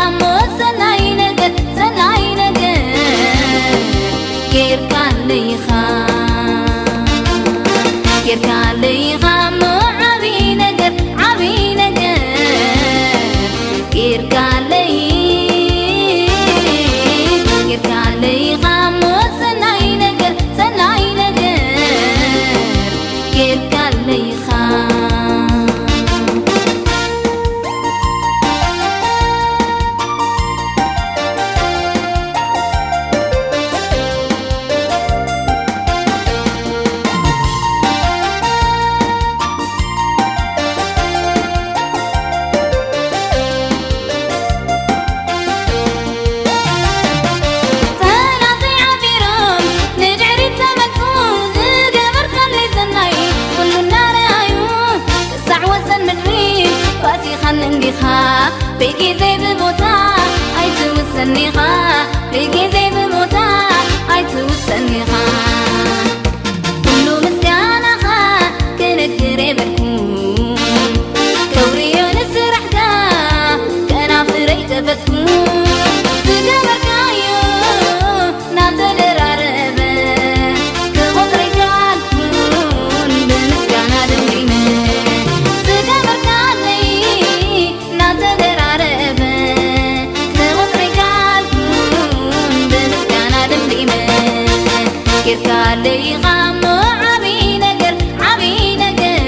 እሞ ሰናይ ነገር፣ ሰናይ ነገር ጌርካለይ ኢኻ። ጌርካለይ ኢኻ እሞ ዓብዪ ነገር፣ ዓብዪ ነገር ጌርካለይ፣ ጌርካለይ ኢኻ እሞ ሰናይ ነገር፣ ሰናይ ነገር ጌርካለይ ኢኻ። ጸላእተይ ዓቢሮም ንድሕሪት ተመልሱ፣ ዝገበርካለይ ሰናይ ኩሉ እናረኣዩ፣ ክሳዕ ወሰን ምድሪ ወሲኻኒ እንዲኻ። ብግዜ ብቦታ ኣይትውሰን ኢኻ፣ ብግዜ ብቦታ ኣይትውሰን ኢኻ። ኩሉ ምስጋናኻ ክነግር የበልኩ፣ ከውርዮ ንስራሕካ ከናፍረይ ከፈትኩ። ዝገበርካዮ እናተደራረበ ክቆጽሮ ኣይከኣልኩን ብምስጋና ደምዲመ። ዝገበርካለይ እናተደራረበ ክቆጽሮ ኣይከኣልኩን ብምስጋና ደምዲመ። ጌርካለይ ኢኻ እሞ ዓብዪ ነገር፣ ዓብዪ ነገር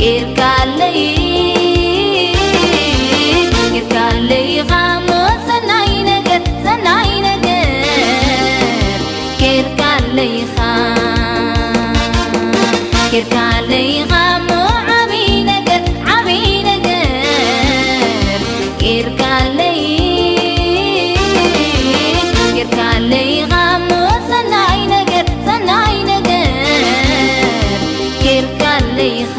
ጌርካለይ፣ ጌርካለይ ኢኻ እሞ ሰናይ ነገር፣ ሰናይ ነገር ጌርካለይ ኢኻ። ጌርካለይ ኢኻ እሞ ዓብዪ ነገር፣ ዓብዪ ነገር ጌርካለይ፣ ጌርካለይ ኢኻ እሞ ሰናይ ነገር፣ ሰናይ ነገር ጌርካለይ ኢኻ።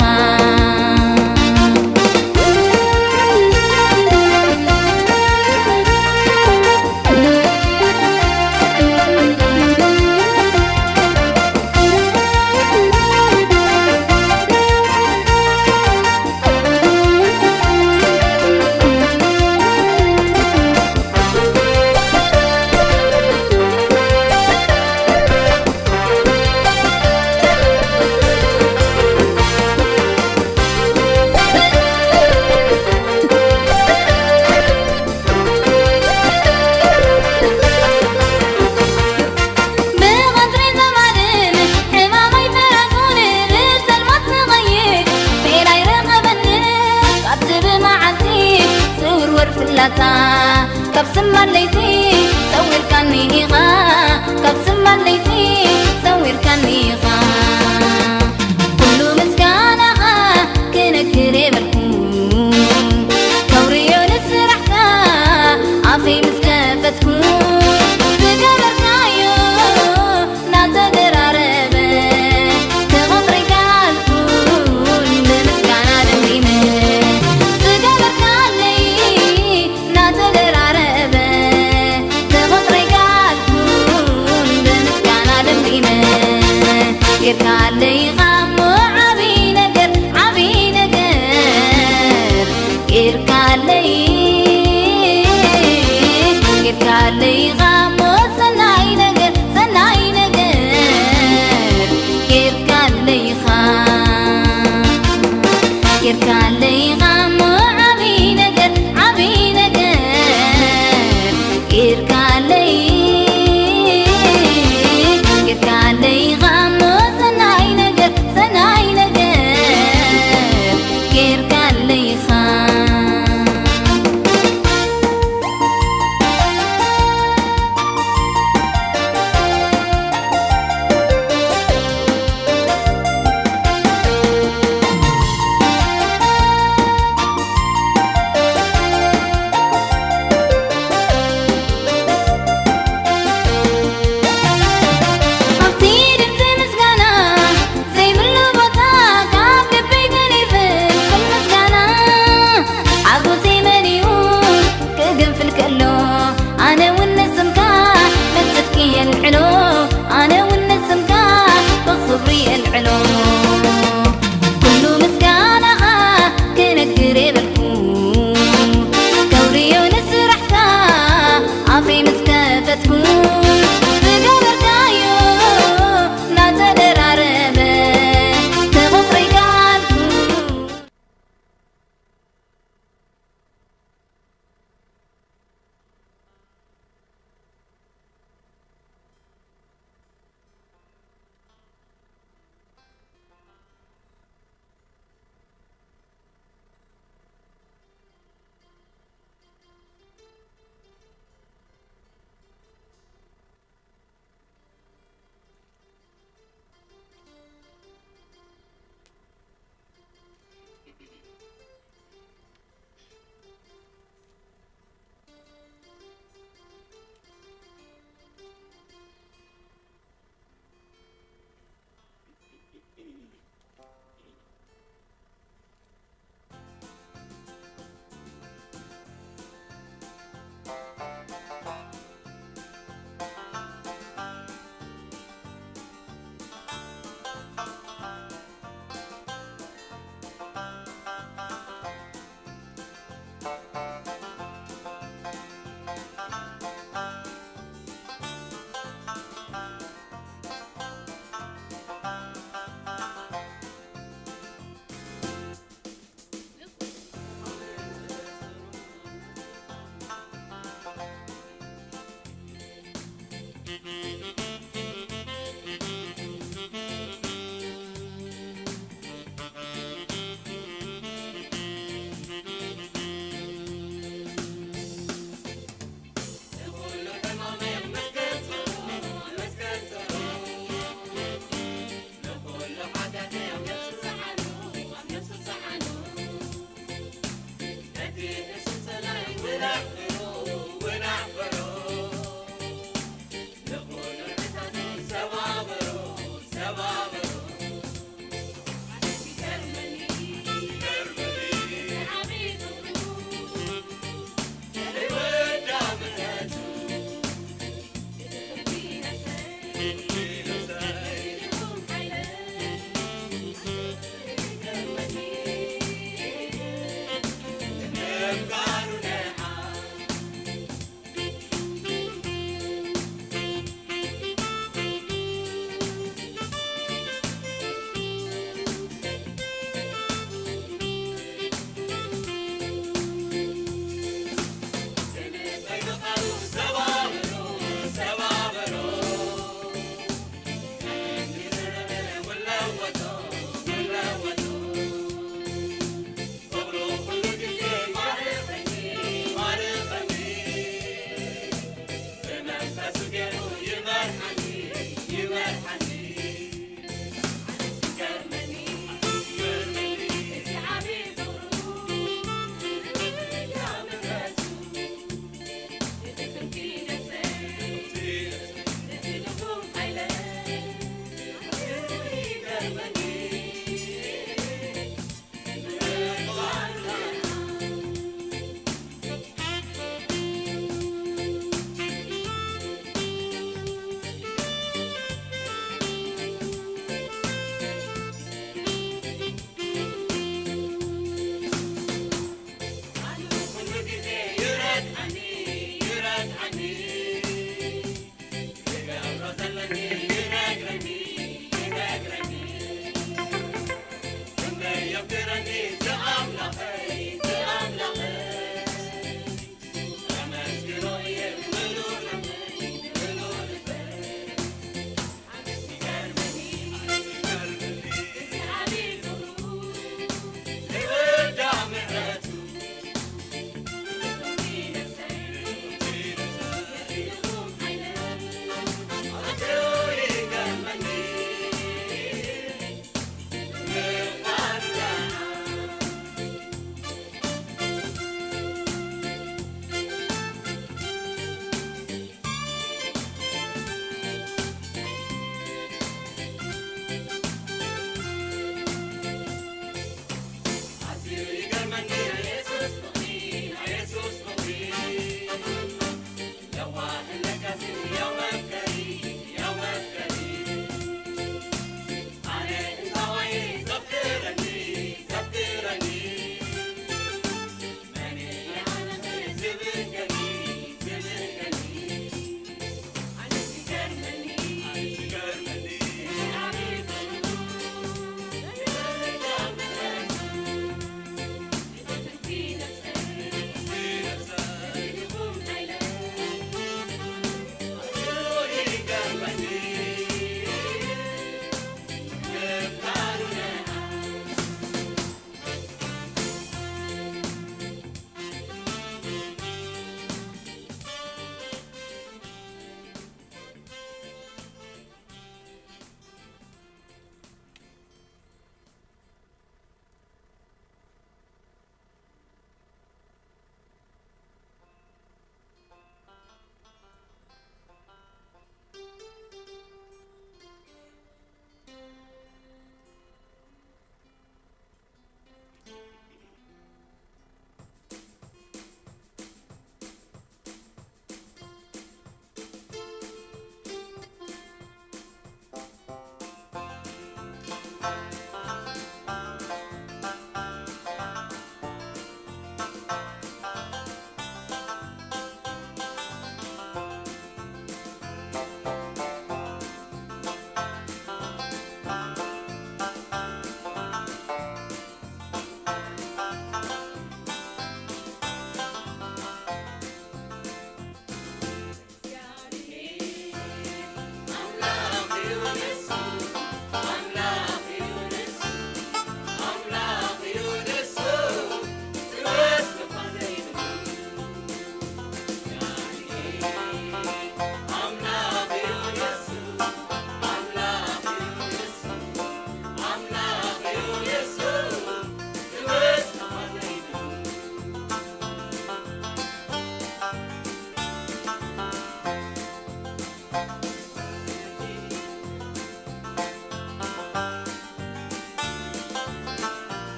ብቐትሪ ዘማድን ሕማመይ ፈራጉን ብጸልማት ዝቐይድ ሜላ ይረኸበኒ። ካብቲ ብመዓልቲ ዝውርወር ፍላጻ ካብ ስማድ ለይቲ ሰዊርካኒ ኢኻ፣ ካብ ስማድ ለይቲ ሰዊርካኒ ኢኻ። ኩሉ ምስጋናኻ ክነግር የበልኩ፣ ከውርዮ ንስራሕካ ኣፈይ ምስ ከፈትኩ፣ ዝገበርካዮ እናተደራረበ ክቆጽሮ ኣይከኣልኩን ብምስጋና ደምዲመ። ዝገበርካለይ እናተደራረበ ክቆጽሮ ኣይከኣልኩን ብምስጋና ደምዲመ። ጌርካለይ ኢኻ እሞ ዓብዪ ነገር፣ ዓብዪ ነገር ጌርካለይ፣ ጌርካለይ ኢኻ እሞ ሰናይ ነገር፣ ሰናይ ነገር ጌርካለይ ኢኻ። ጌርካለይ ኢኻ እሞ ዓብዪ ነገር፣ ዓብዪ ነገር ጌርካለይ፣ ጌርካለይ ኢኻ እሞ ሰናይ ነገር፣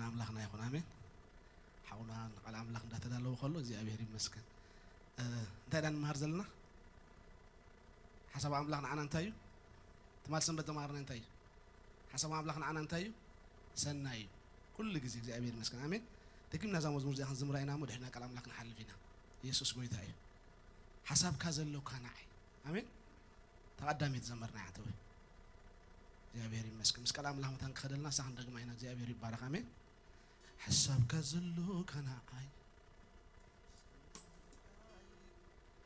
ኣምላኽና ይኹን፣ ኣሜን። ሓውና ንቃል ኣምላኽ እንዳተዳለወ ከሎ እግዚኣብሔር ይመስገን። እ፣ እንታይ ኢና ንመሃር ዘለና? ሓሳብ ኣምላኽ ንዓና እንታይ እዩ? ትማል ሰንበት ተማሃርና እንታይ እዩ? ሓሳብ ኣምላኽ ንዓና እንታይ እዩ? ሰናይ እዩ። ኩሉ ግዜ እግዚኣብሔር ይመስገን፣ ኣሜን። ደጊምና እዛ መዝሙር እዚኣ ክንዝምራ ኢና እሞ ድሕሪና ቃል ኣምላኽ ንሓልፍ ኢና። ኢየሱስ ጎይታ እዩ። ሓሳብካ ዘሎካ ንዓይ፣ ኣሜን። ተቐዳሚት ዘመርና እያ ተወ። እግዚኣብሔር ይመስገን። ምስ ቃል ኣምላኽ መታን ክኸደልና ሳኽ እንደግማ ኢና። እግዚኣብሔር ይባረኽ፣ ኣሜን። ሓሳብካ ዘሎካ ንዓይ፣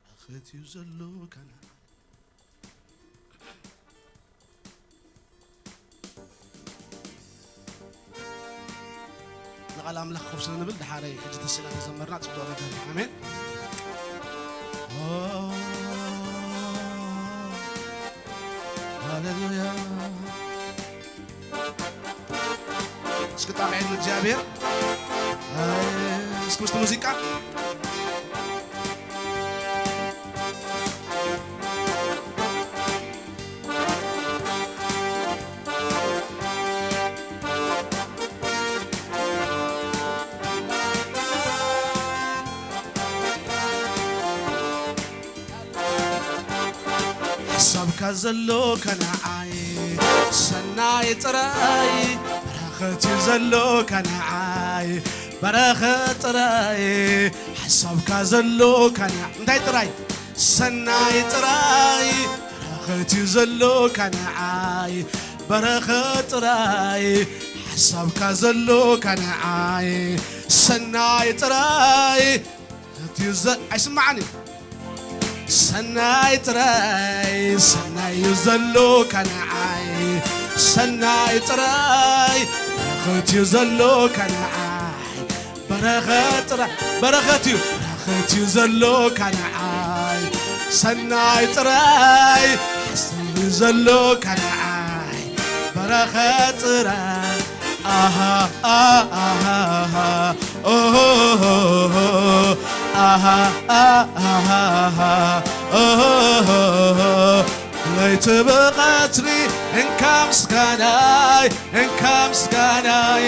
በረኸት እዩ ዘሎካ ንዓይ። ንቓል ኣምላኽ ኮፍ ስለ ንብል፣ ደሓረይ ሕጂ ተሲእና ተዘመርና ጽቡቕ ነገር እዩ። ኣሜን። ኦ፣ ሃሌሉያ። እስኪ ጣቕዒት ንእግዚኣብሔር። እስኪ ምስቲ ሙዚቃ። ሓሳብካ ዘሎካ ንዓይ ሰናይ ጥራይ፣ በረኸት እዩ ዘሎካ ንዓይ፣ በረኸት ጥራይ። ሓሳብካ ዘሎካ ንዓይ እንታይ ጥራይ? ሰናይ ጥራይ፣ በረኸት እዩ ዘሎካ ንዓይ፣ በረኸት ጥራይ። ሓሳብካ ዘሎካ ንዓይ ሰናይ ጥራይ። እቲ ዘ-፣ ኣይስማዕን እዩ። ሰናይ ጥራይ፣ ሰናይ እዩ ዘሎካ ንዓይ። ሰናይ ጥራይ፣ በረኸት እዩ ዘሎካ ንዓይ። በረኸት ጥራይ፣ በረኸት እዩ፣ በረኸት እዩ ዘሎካ ንዓይ። ሰናይ ጥራይ፣ ሓሳብ እዩ ዘሎካ ንዓይ። በረኸት ጥራይ። ኣሃ፣ ኣሃ፣ ኣሃ፣ ኦሆ፣ ኣሃ፣ ኣሃ፣ ኦሆ፣ ለይቲ ብቐትሪ እንካ ምስጋናይ፣ እንካ ምስጋናይ፣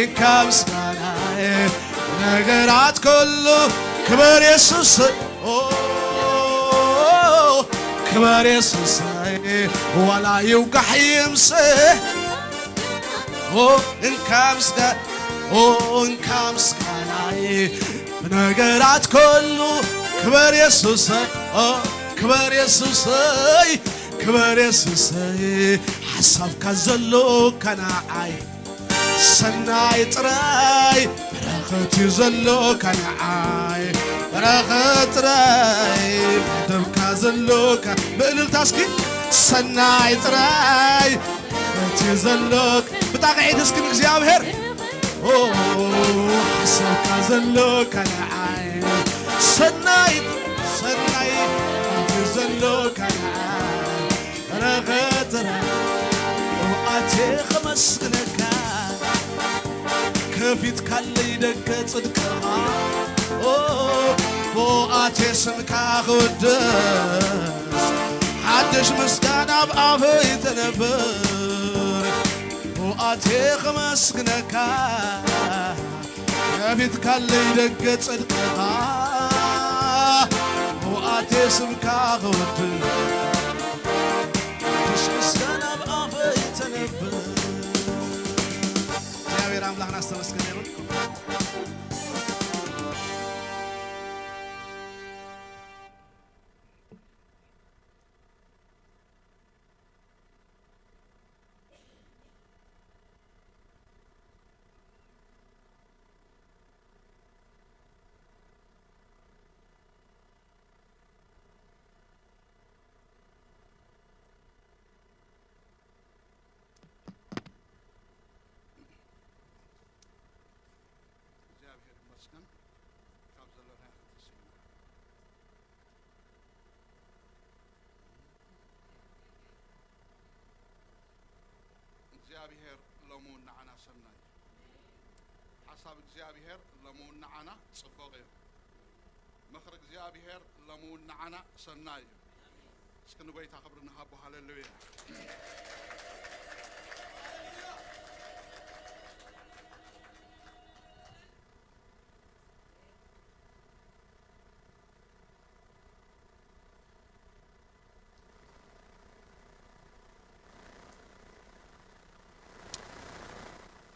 እንካ ምስጋናይ። ነገራት ኩሉ ክብር የሱስ። ኦ፣ ክብር የሱሰይ፣ ዋላ ይውጋሕ ይምስሕ። ኦ፣ እንካ ምስጋ-፣ ኦ፣ እንካ ምስጋናይ ብነገራት ኩሉ። ክብር የሱሰይ፣ ኦ፣ ክብር የሱሰይ፣ ክብር የሱሰይ። ሓሳብካ ዘሎካ ንዓይ ሰናይ ጥራይ፣ በረኸት እዩ ዘሎካ ንዓይ፣ በረኸት ጥራይ። መደብካ ዘሎካ ብእልልታ እስኪ። ሰናይ ጥራይ፣ በረኸት እዩ ዘሎካ። ብጣቕዒት እስኪ ንእግዚኣብሔር። ኦ፣ ሓሳብካ ዘሎካ ንዓይ ሰናይ፣ ሰናይ፣ በረኸት እዩ ዘሎካ ንዓይ። በረኸትና፣ ብብቕዓተይ ከመስግነካ፣ ከፊትካለይ ደገ ጽድቅኻ። ኦ፣ ብብቕዓተይ ስምካ ክውድስ፣ ሓድሽ ምስጋና ኣብ ኣፈይ ተነብር። ብብቕዓተይ ከመስግነካ፣ ከፊትካለይ ደገ ጽድቅኻ፣ ብብቕዓተይ ስምካ ክውድስ፣ ሓድሽ ምስጋና ኣብ ኣፈይ ተነብር። እግዚኣብሔር ኣምላኽና ዝተመስገነ ይኹን። እግዚኣብሔር ይመስገን ካብ ዘለና ኢና ተሲእና። እግዚኣብሔር ሎሚ እውን ንዓና ሰናይ እዩ። ሓሳብ እግዚኣብሔር ሎሚ እውን ንዓና ጽቡቕ እዩ። ምኽሪ እግዚኣብሔር ሎሚ እውን ንዓና ሰናይ እዩ። እስኪ ንጎይታ ክብሪ ንሃቦ። ሃሌሉያ።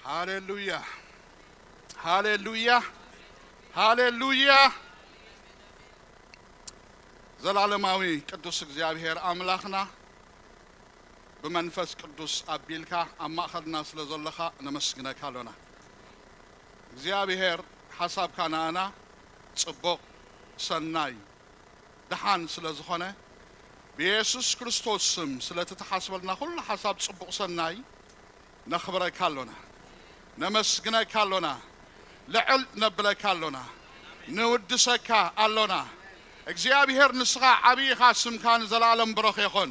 ሃሌሉያ፣ ሃሌሉያ፣ ሃሌሉያ። ዘላለማዊ ቅዱስ እግዚኣብሔር ኣምላኽና፣ ብመንፈስ ቅዱስ ኣቢልካ ኣብ ማእኸልና ስለ ዘለኻ ነመስግነካ ኣሎና። እግዚኣብሔር ሓሳብካ ንኣና ጽቡቕ፣ ሰናይ፣ ደሓን ስለ ዝኾነ፣ ብየሱስ ክርስቶስ ስም ስለቲ ትሓስበልና ኩሉ ሓሳብ ጽቡቕ ሰናይ ነኽብረካ ኣሎና፣ ነመስግነካ ኣሎና፣ ልዕል ነብለካ ኣሎና፣ ንውድሰካ ኣሎና። እግዚኣብሔር ንስኻ ዓብዪ ኢኻ፣ ስምካ ንዘለኣለም ብሩኽ ይኹን።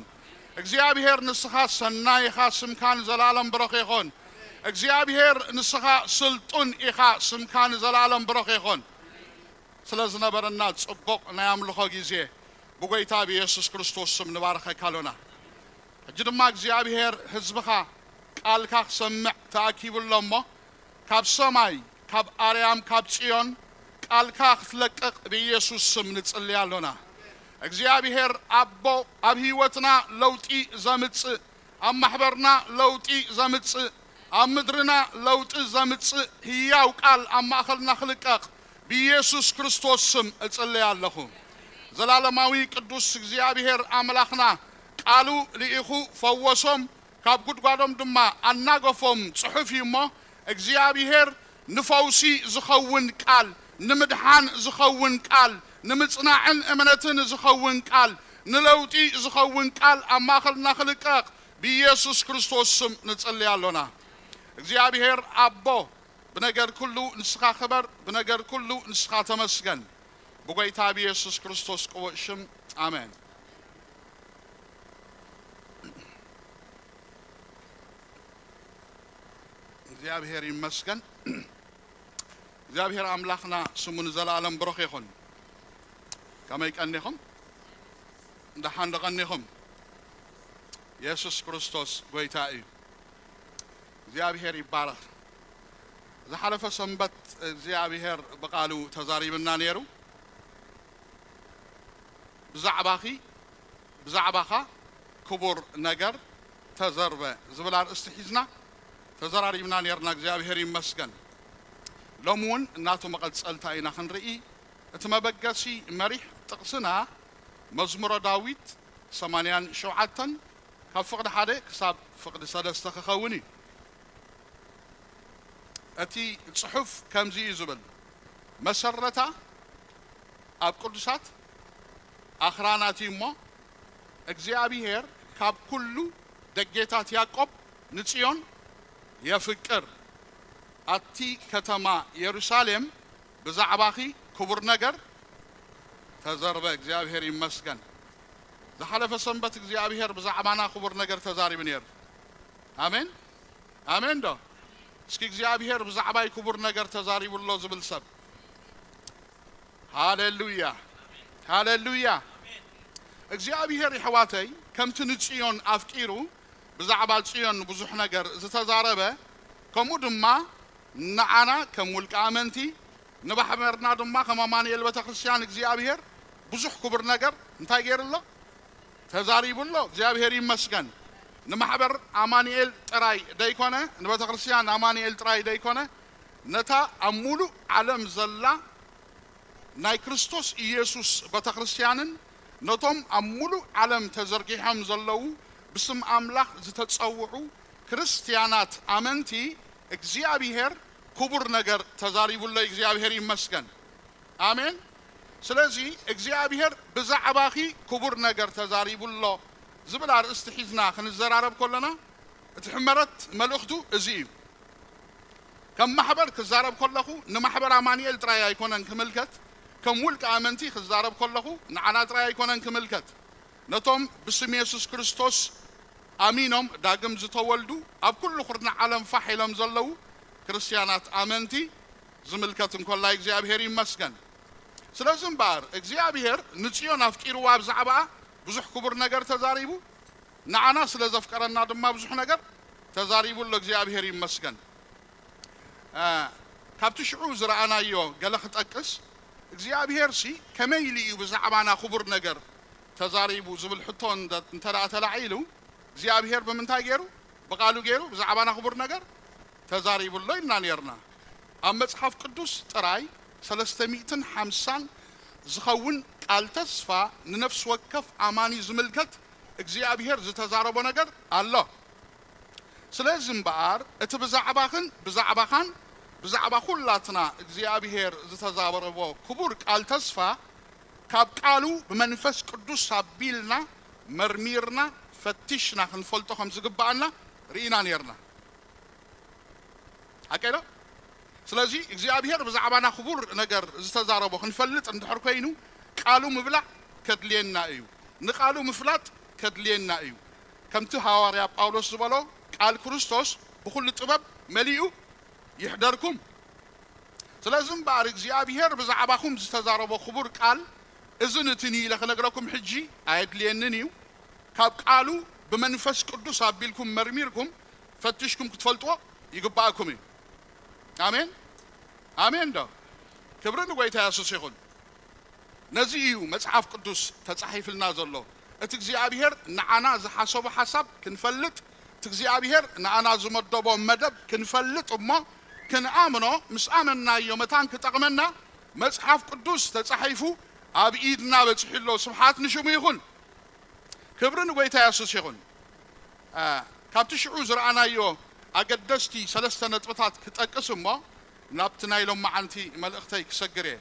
እግዚኣብሔር ንስኻ ሰናይ ኢኻ፣ ስምካ ንዘለኣለም ብሩኽ ይኹን። እግዚኣብሔር ንስኻ ስልጡን ኢኻ፣ ስምካ ንዘለኣለም ብሩኽ ይኹን። ስለ ዝነበረና ጽቡቕ ናይ ኣምልኾ ግዜ ብጎይታ ብየሱስ ክርስቶስ ስም ንባርኸካ ኣሎና። ሕጂ ድማ እግዚኣብሔር ህዝብኻ ቃልካ ክሰምዕ ተኣኪቡ ኣሎ እሞ፣ ካብ ሰማይ፣ ካብ ኣርያም፣ ካብ ጽዮን ቃልካ ክትለቅቕ ብኢየሱስ ስም ንጽሊ ኣሎና። እግዚኣብሔር ኣቦ፣ ኣብ ህይወትና ለውጢ ዘምጽእ፣ ኣብ ማሕበርና ለውጢ ዘምጽእ፣ ኣብ ምድርና ለውጢ ዘምጽእ ህያው ቃል ኣብ ማእኸልና ክልቀቕ ብኢየሱስ ክርስቶስ ስም እጽልይ ኣለኹ። ዘላለማዊ ቅዱስ እግዚኣብሔር ኣምላኽና ቃሉ ልኢኹ ፈወሶም፣ ካብ ጉድጓዶም ድማ ኣናገፎም ጽሑፍ እዩ እሞ፣ እግዚኣብሔር ንፈውሲ ዝኸውን ቃል፣ ንምድሓን ዝኸውን ቃል፣ ንምጽናዕን እምነትን ዝኸውን ቃል፣ ንለውጢ ዝኸውን ቃል ኣብ ማእኸልና ክልቀቕ ብኢየሱስ ክርስቶስ ስም ንጽሊ ኣሎና። እግዚኣብሔር ኣቦ፣ ብነገር ኩሉ ንስኻ ክበር፣ ብነገር ኩሉ ንስኻ ተመስገን። ብጎይታ ብኢየሱስ ክርስቶስ ቅቡእ ሽም፣ ኣሜን። እግዚኣብሔር ይመስገን። እግዚኣብሔር ኣምላኽና ስሙ ንዘለኣለም ብሩኽ ይኹን። ከመይ ቀኒኹም? ደሓን ዶ ቀኒኹም? የሱስ ክርስቶስ ጎይታ እዩ። እግዚኣብሔር ይባረኽ። ዝሓለፈ ሰንበት እግዚኣብሔር ብቃሉ ተዛሪብና ነይሩ። ብዛዕባኺ፣ ብዛዕባኻ ክቡር ነገር ተዘርበ ዝብል ኣርእስቲ ሒዝና ተዘራሪብና ነይርና። እግዚኣብሔር ይመስገን። ሎሚ እውን እናቱ መቐጸልታ ኢና ክንርኢ። እቲ መበገሲ መሪሕ ጥቕስና መዝሙረ ዳዊት ሰማንያን ሸውዓተን ካብ ፍቕዲ ሓደ ክሳብ ፍቕዲ ሰለስተ ክኸውን እዩ። እቲ ጽሑፍ ከምዚ እዩ ዝብል፣ መሰረታ ኣብ ቅዱሳት ኣኽራናት እዩ እሞ፣ እግዚኣብሔር ካብ ኩሉ ደጌታት ያዕቆብ ንጽዮን የፍቅር። ኣቲ ከተማ የሩሳሌም ብዛዕባኺ ክቡር ነገር ተዘርበ። እግዚኣብሔር ይመስገን። ዝሓለፈ ሰንበት እግዚኣብሔር ብዛዕባና ክቡር ነገር ተዛሪቡ ነይሩ። ኣሜን፣ ኣሜን ዶ? እስኪ እግዚኣብሔር ብዛዕባይ ክቡር ነገር ተዛሪቡ ኣሎ ዝብል ሰብ። ሃሌሉያ፣ ሃሌሉያ። እግዚኣብሔር፣ የሕዋተይ፣ ከምቲ ንጽዮን ኣፍቂሩ ብዛዕባ ጽዮን ብዙሕ ነገር ዝተዛረበ፣ ከምኡ ድማ ንዓና ከም ውልቀ ኣመንቲ፣ ንማሕበርና ድማ ከም ኣማኑኤል ቤተ ክርስቲያን እግዚኣብሔር ብዙሕ ክቡር ነገር እንታይ ገይሩ ኣሎ? ተዛሪቡ ኣሎ። እግዚኣብሔር ይመስገን። ንማሕበር ኣማኑኤል ጥራይ ደይኮነ፣ ንቤተ ክርስቲያን ኣማኑኤል ጥራይ ደይኮነ፣ ነታ ኣብ ሙሉእ ዓለም ዘላ ናይ ክርስቶስ ኢየሱስ ቤተ ክርስቲያንን ነቶም ኣብ ሙሉእ ዓለም ተዘርጊሖም ዘለዉ ብስም ኣምላኽ ዝተጸውዑ ክርስትያናት ኣመንቲ እግዚኣብሔር ክቡር ነገር ተዛሪቡ ኣሎ። እግዚኣብሔር ይመስገን። ኣሜን። ስለዚ እግዚኣብሔር ብዛዕባኺ ክቡር ነገር ተዛሪቡ ኣሎ ዝብል ኣርእስቲ ሒዝና ክንዘራረብ ከለና እቲ ሕመረት መልእኽቱ እዚ እዩ። ከም ማሕበር ክዛረብ ከለኹ ንማሕበር ኣማኑኤል ጥራይ ኣይኮነን ክምልከት፣ ከም ውልቀ ኣመንቲ ክዛረብ ከለኹ ንዓና ጥራይ ኣይኮነን ክምልከት። ነቶም ብስም የሱስ ክርስቶስ ኣሚኖም ዳግም ዝተወልዱ ኣብ ኩሉ ኩርናዕ ዓለም ፋሕ ኢሎም ዘለዉ ክርስትያናት ኣመንቲ ዝምልከት እንኮላይ እግዚኣብሔር ይመስገን። ስለዚ እምበኣር እግዚኣብሔር ንጽዮን ኣፍቂርዋ ብዛዕባኣ ብዙሕ ክቡር ነገር ተዛሪቡ፣ ንዓና ስለ ዘፍቀረና ድማ ብዙሕ ነገር ተዛሪቡ ኣሎ። እግዚኣብሔር ይመስገን። እ፣ ካብቲ ሽዑ ዝረኣናዮ ገለ ክጠቅስ፣ እግዚኣብሄርሲ ከመይ ኢሉ እዩ ብዛዕባና ክቡር ነገር ተዛሪቡ ዝብል ሕቶ እንተ-፣ እንተ ደኣ ተላዒሉ፣ እግዚኣብሄር ብምንታይ ገይሩ? ብቓሉ ገይሩ ብዛዕባና ክቡር ነገር ተዛሪቡ ኣሎ ኢልና ነርና። ኣብ መጽሓፍ ቅዱስ ጥራይ ሰለስተ ሚእትን ሓምሳን ዝኸውን ቃል ተስፋ ንነፍሲ ወከፍ ኣማኒ ዝምልከት እግዚኣብሔር ዝተዛረቦ ነገር ኣሎ። ስለዚ እምበኣር እቲ ብዛዕባኽን ብዛዕባኻን ብዛዕባ ኩላትና እግዚኣብሔር ዝተዛረቦ ክቡር ቃል ተስፋ ካብ ቃሉ ብመንፈስ ቅዱስ ኣቢልና መርሚርና ፈቲሽና ክንፈልጦ ከም ዝግብኣና ርኢና ነርና። ሓቀይ ዶ? ስለዚ እግዚኣብሔር ብዛዕባና ክቡር ነገር ዝተዛረቦ ክንፈልጥ እንድሕር ኮይኑ ቃሉ ምብላዕ ከድልየና እዩ። ንቃሉ ምፍላጥ ከድልየና እዩ። ከምቲ ሃዋርያ ጳውሎስ ዝበሎ ቃል ክርስቶስ ብኹሉ ጥበብ መሊኡ ይሕደርኩም። ስለዚ እምበኣር እግዚኣብሔር ብዛዕባኹም ዝተዛረቦ ክቡር ቃል እዝን እትን ኢለ ክነግረኩም ሕጂ ኣየድልየንን እዩ። ካብ ቃሉ ብመንፈስ ቅዱስ ኣቢልኩም መርሚርኩም ፈቲሽኩም ክትፈልጥዎ ይግባእኩም እዩ። ኣሜን ኣሜን ዶ? ክብሪ ንጎይታ የሱስ ይኹን። ነዚ እዩ መጽሓፍ ቅዱስ ተጻሒፍልና ዘሎ። እቲ እግዚኣብሔር ንዓና ዝሓሰቦ ሓሳብ ክንፈልጥ፣ እቲ እግዚኣብሔር ንኣና ዝመደቦ መደብ ክንፈልጥ እሞ ክንኣምኖ፣ ምስ ኣመንናዮ መታን ክጠቕመና መጽሓፍ ቅዱስ ተጻሒፉ ኣብ ኢድና በጺሑ ኣሎ። ስብሓት ንሽሙ ይኹን። ክብሪ ንጎይታ የሱስ ይኹን። አ፣ ካብቲ ሽዑ ዝረኣናዮ ኣገደስቲ ሰለስተ ነጥብታት ክጠቅስ እሞ ናብቲ ናይ ሎማዓንቲ መልእኽተይ ክሰግር እየ።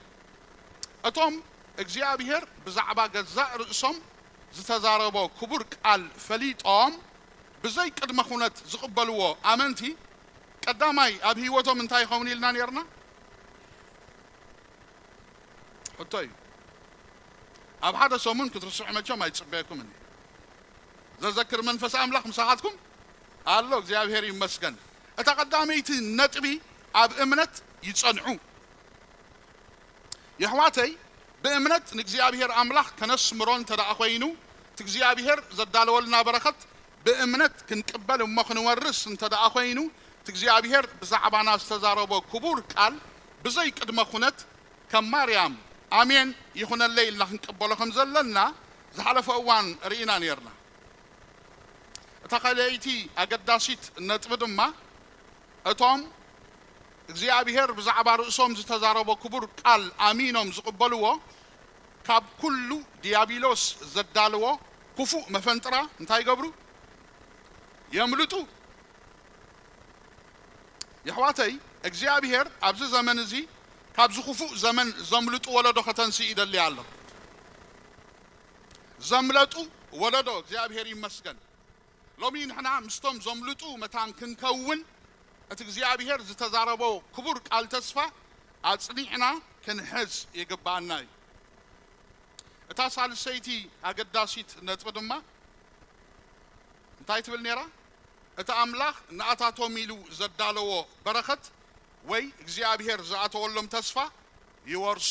እቶም እግዚኣብሔር ብዛዕባ ገዛእ ርእሶም ዝተዛረቦ ክቡር ቃል ፈሊጦም ብዘይ ቅድመ ኩነት ዝቕበልዎ ኣመንቲ ቀዳማይ ኣብ ህይወቶም እንታይ ይኸውን ኢልና ነርና? ሕቶ እዩ። ኣብ ሓደ ሰሙን ክትርስዑ መቸም ኣይጽበየኩምን። ዘዘክር መንፈስ ኣምላኽ ምሳኻትኩም ኣሎ። እግዚኣብሔር ይመስገን። እታ ቀዳመይቲ ነጥቢ ኣብ እምነት ይጸንዑ። የሕዋተይ ብእምነት ንእግዚኣብሔር ኣምላኽ ከነስምሮ እንተ ደኣ ኾይኑ እቲ እግዚኣብሔር ዘዳለወልና በረኸት ብእምነት ክንቅበል እሞ ክንወርስ እንተ ደኣ ኾይኑ እቲ እግዚኣብሔር ብዛዕባና ዝተዛረቦ ክቡር ቃል ብዘይ ቅድመ ኩነት ከም ማርያም ኣሜን ይኹነለይ ኢልና ክንቅበሎ ከም ዘለና ዝሓለፈ እዋን ርኢና ነርና። እታ ካልኣይቲ ኣገዳሲት ነጥቢ ድማ እቶም እግዚኣብሔር ብዛዕባ ርእሶም ዝተዛረቦ ክቡር ቃል ኣሚኖም ዝቕበልዎ ካብ ኩሉ ዲያብሎስ ዘዳለዎ ክፉእ መፈንጥራ እንታይ ይገብሩ? የምልጡ። የሕዋተይ እግዚኣብሔር ኣብዚ ዘመን እዚ ካብዚ ክፉእ ዘመን ዘምልጡ ወለዶ ከተንስእ ይደሊ ኣሎ። ዘምለጡ ወለዶ እግዚኣብሔር ይመስገን። ሎሚ ንሕና ምስቶም ዘምልጡ መታን ክንከውን እቲ እግዚኣብሔር ዝተዛረቦ ክቡር ቃል ተስፋ ኣጽኒዕና ክንሕዝ ይግባኣና እዩ። እታ ሳልሰይቲ ኣገዳሲት ነጥቢ ድማ እንታይ ትብል ነይራ? እቲ ኣምላኽ ንኣታቶም ኢሉ ዘዳለዎ በረኸት ወይ እግዚኣብሔር ዝኣተወሎም ተስፋ ይወርሱ።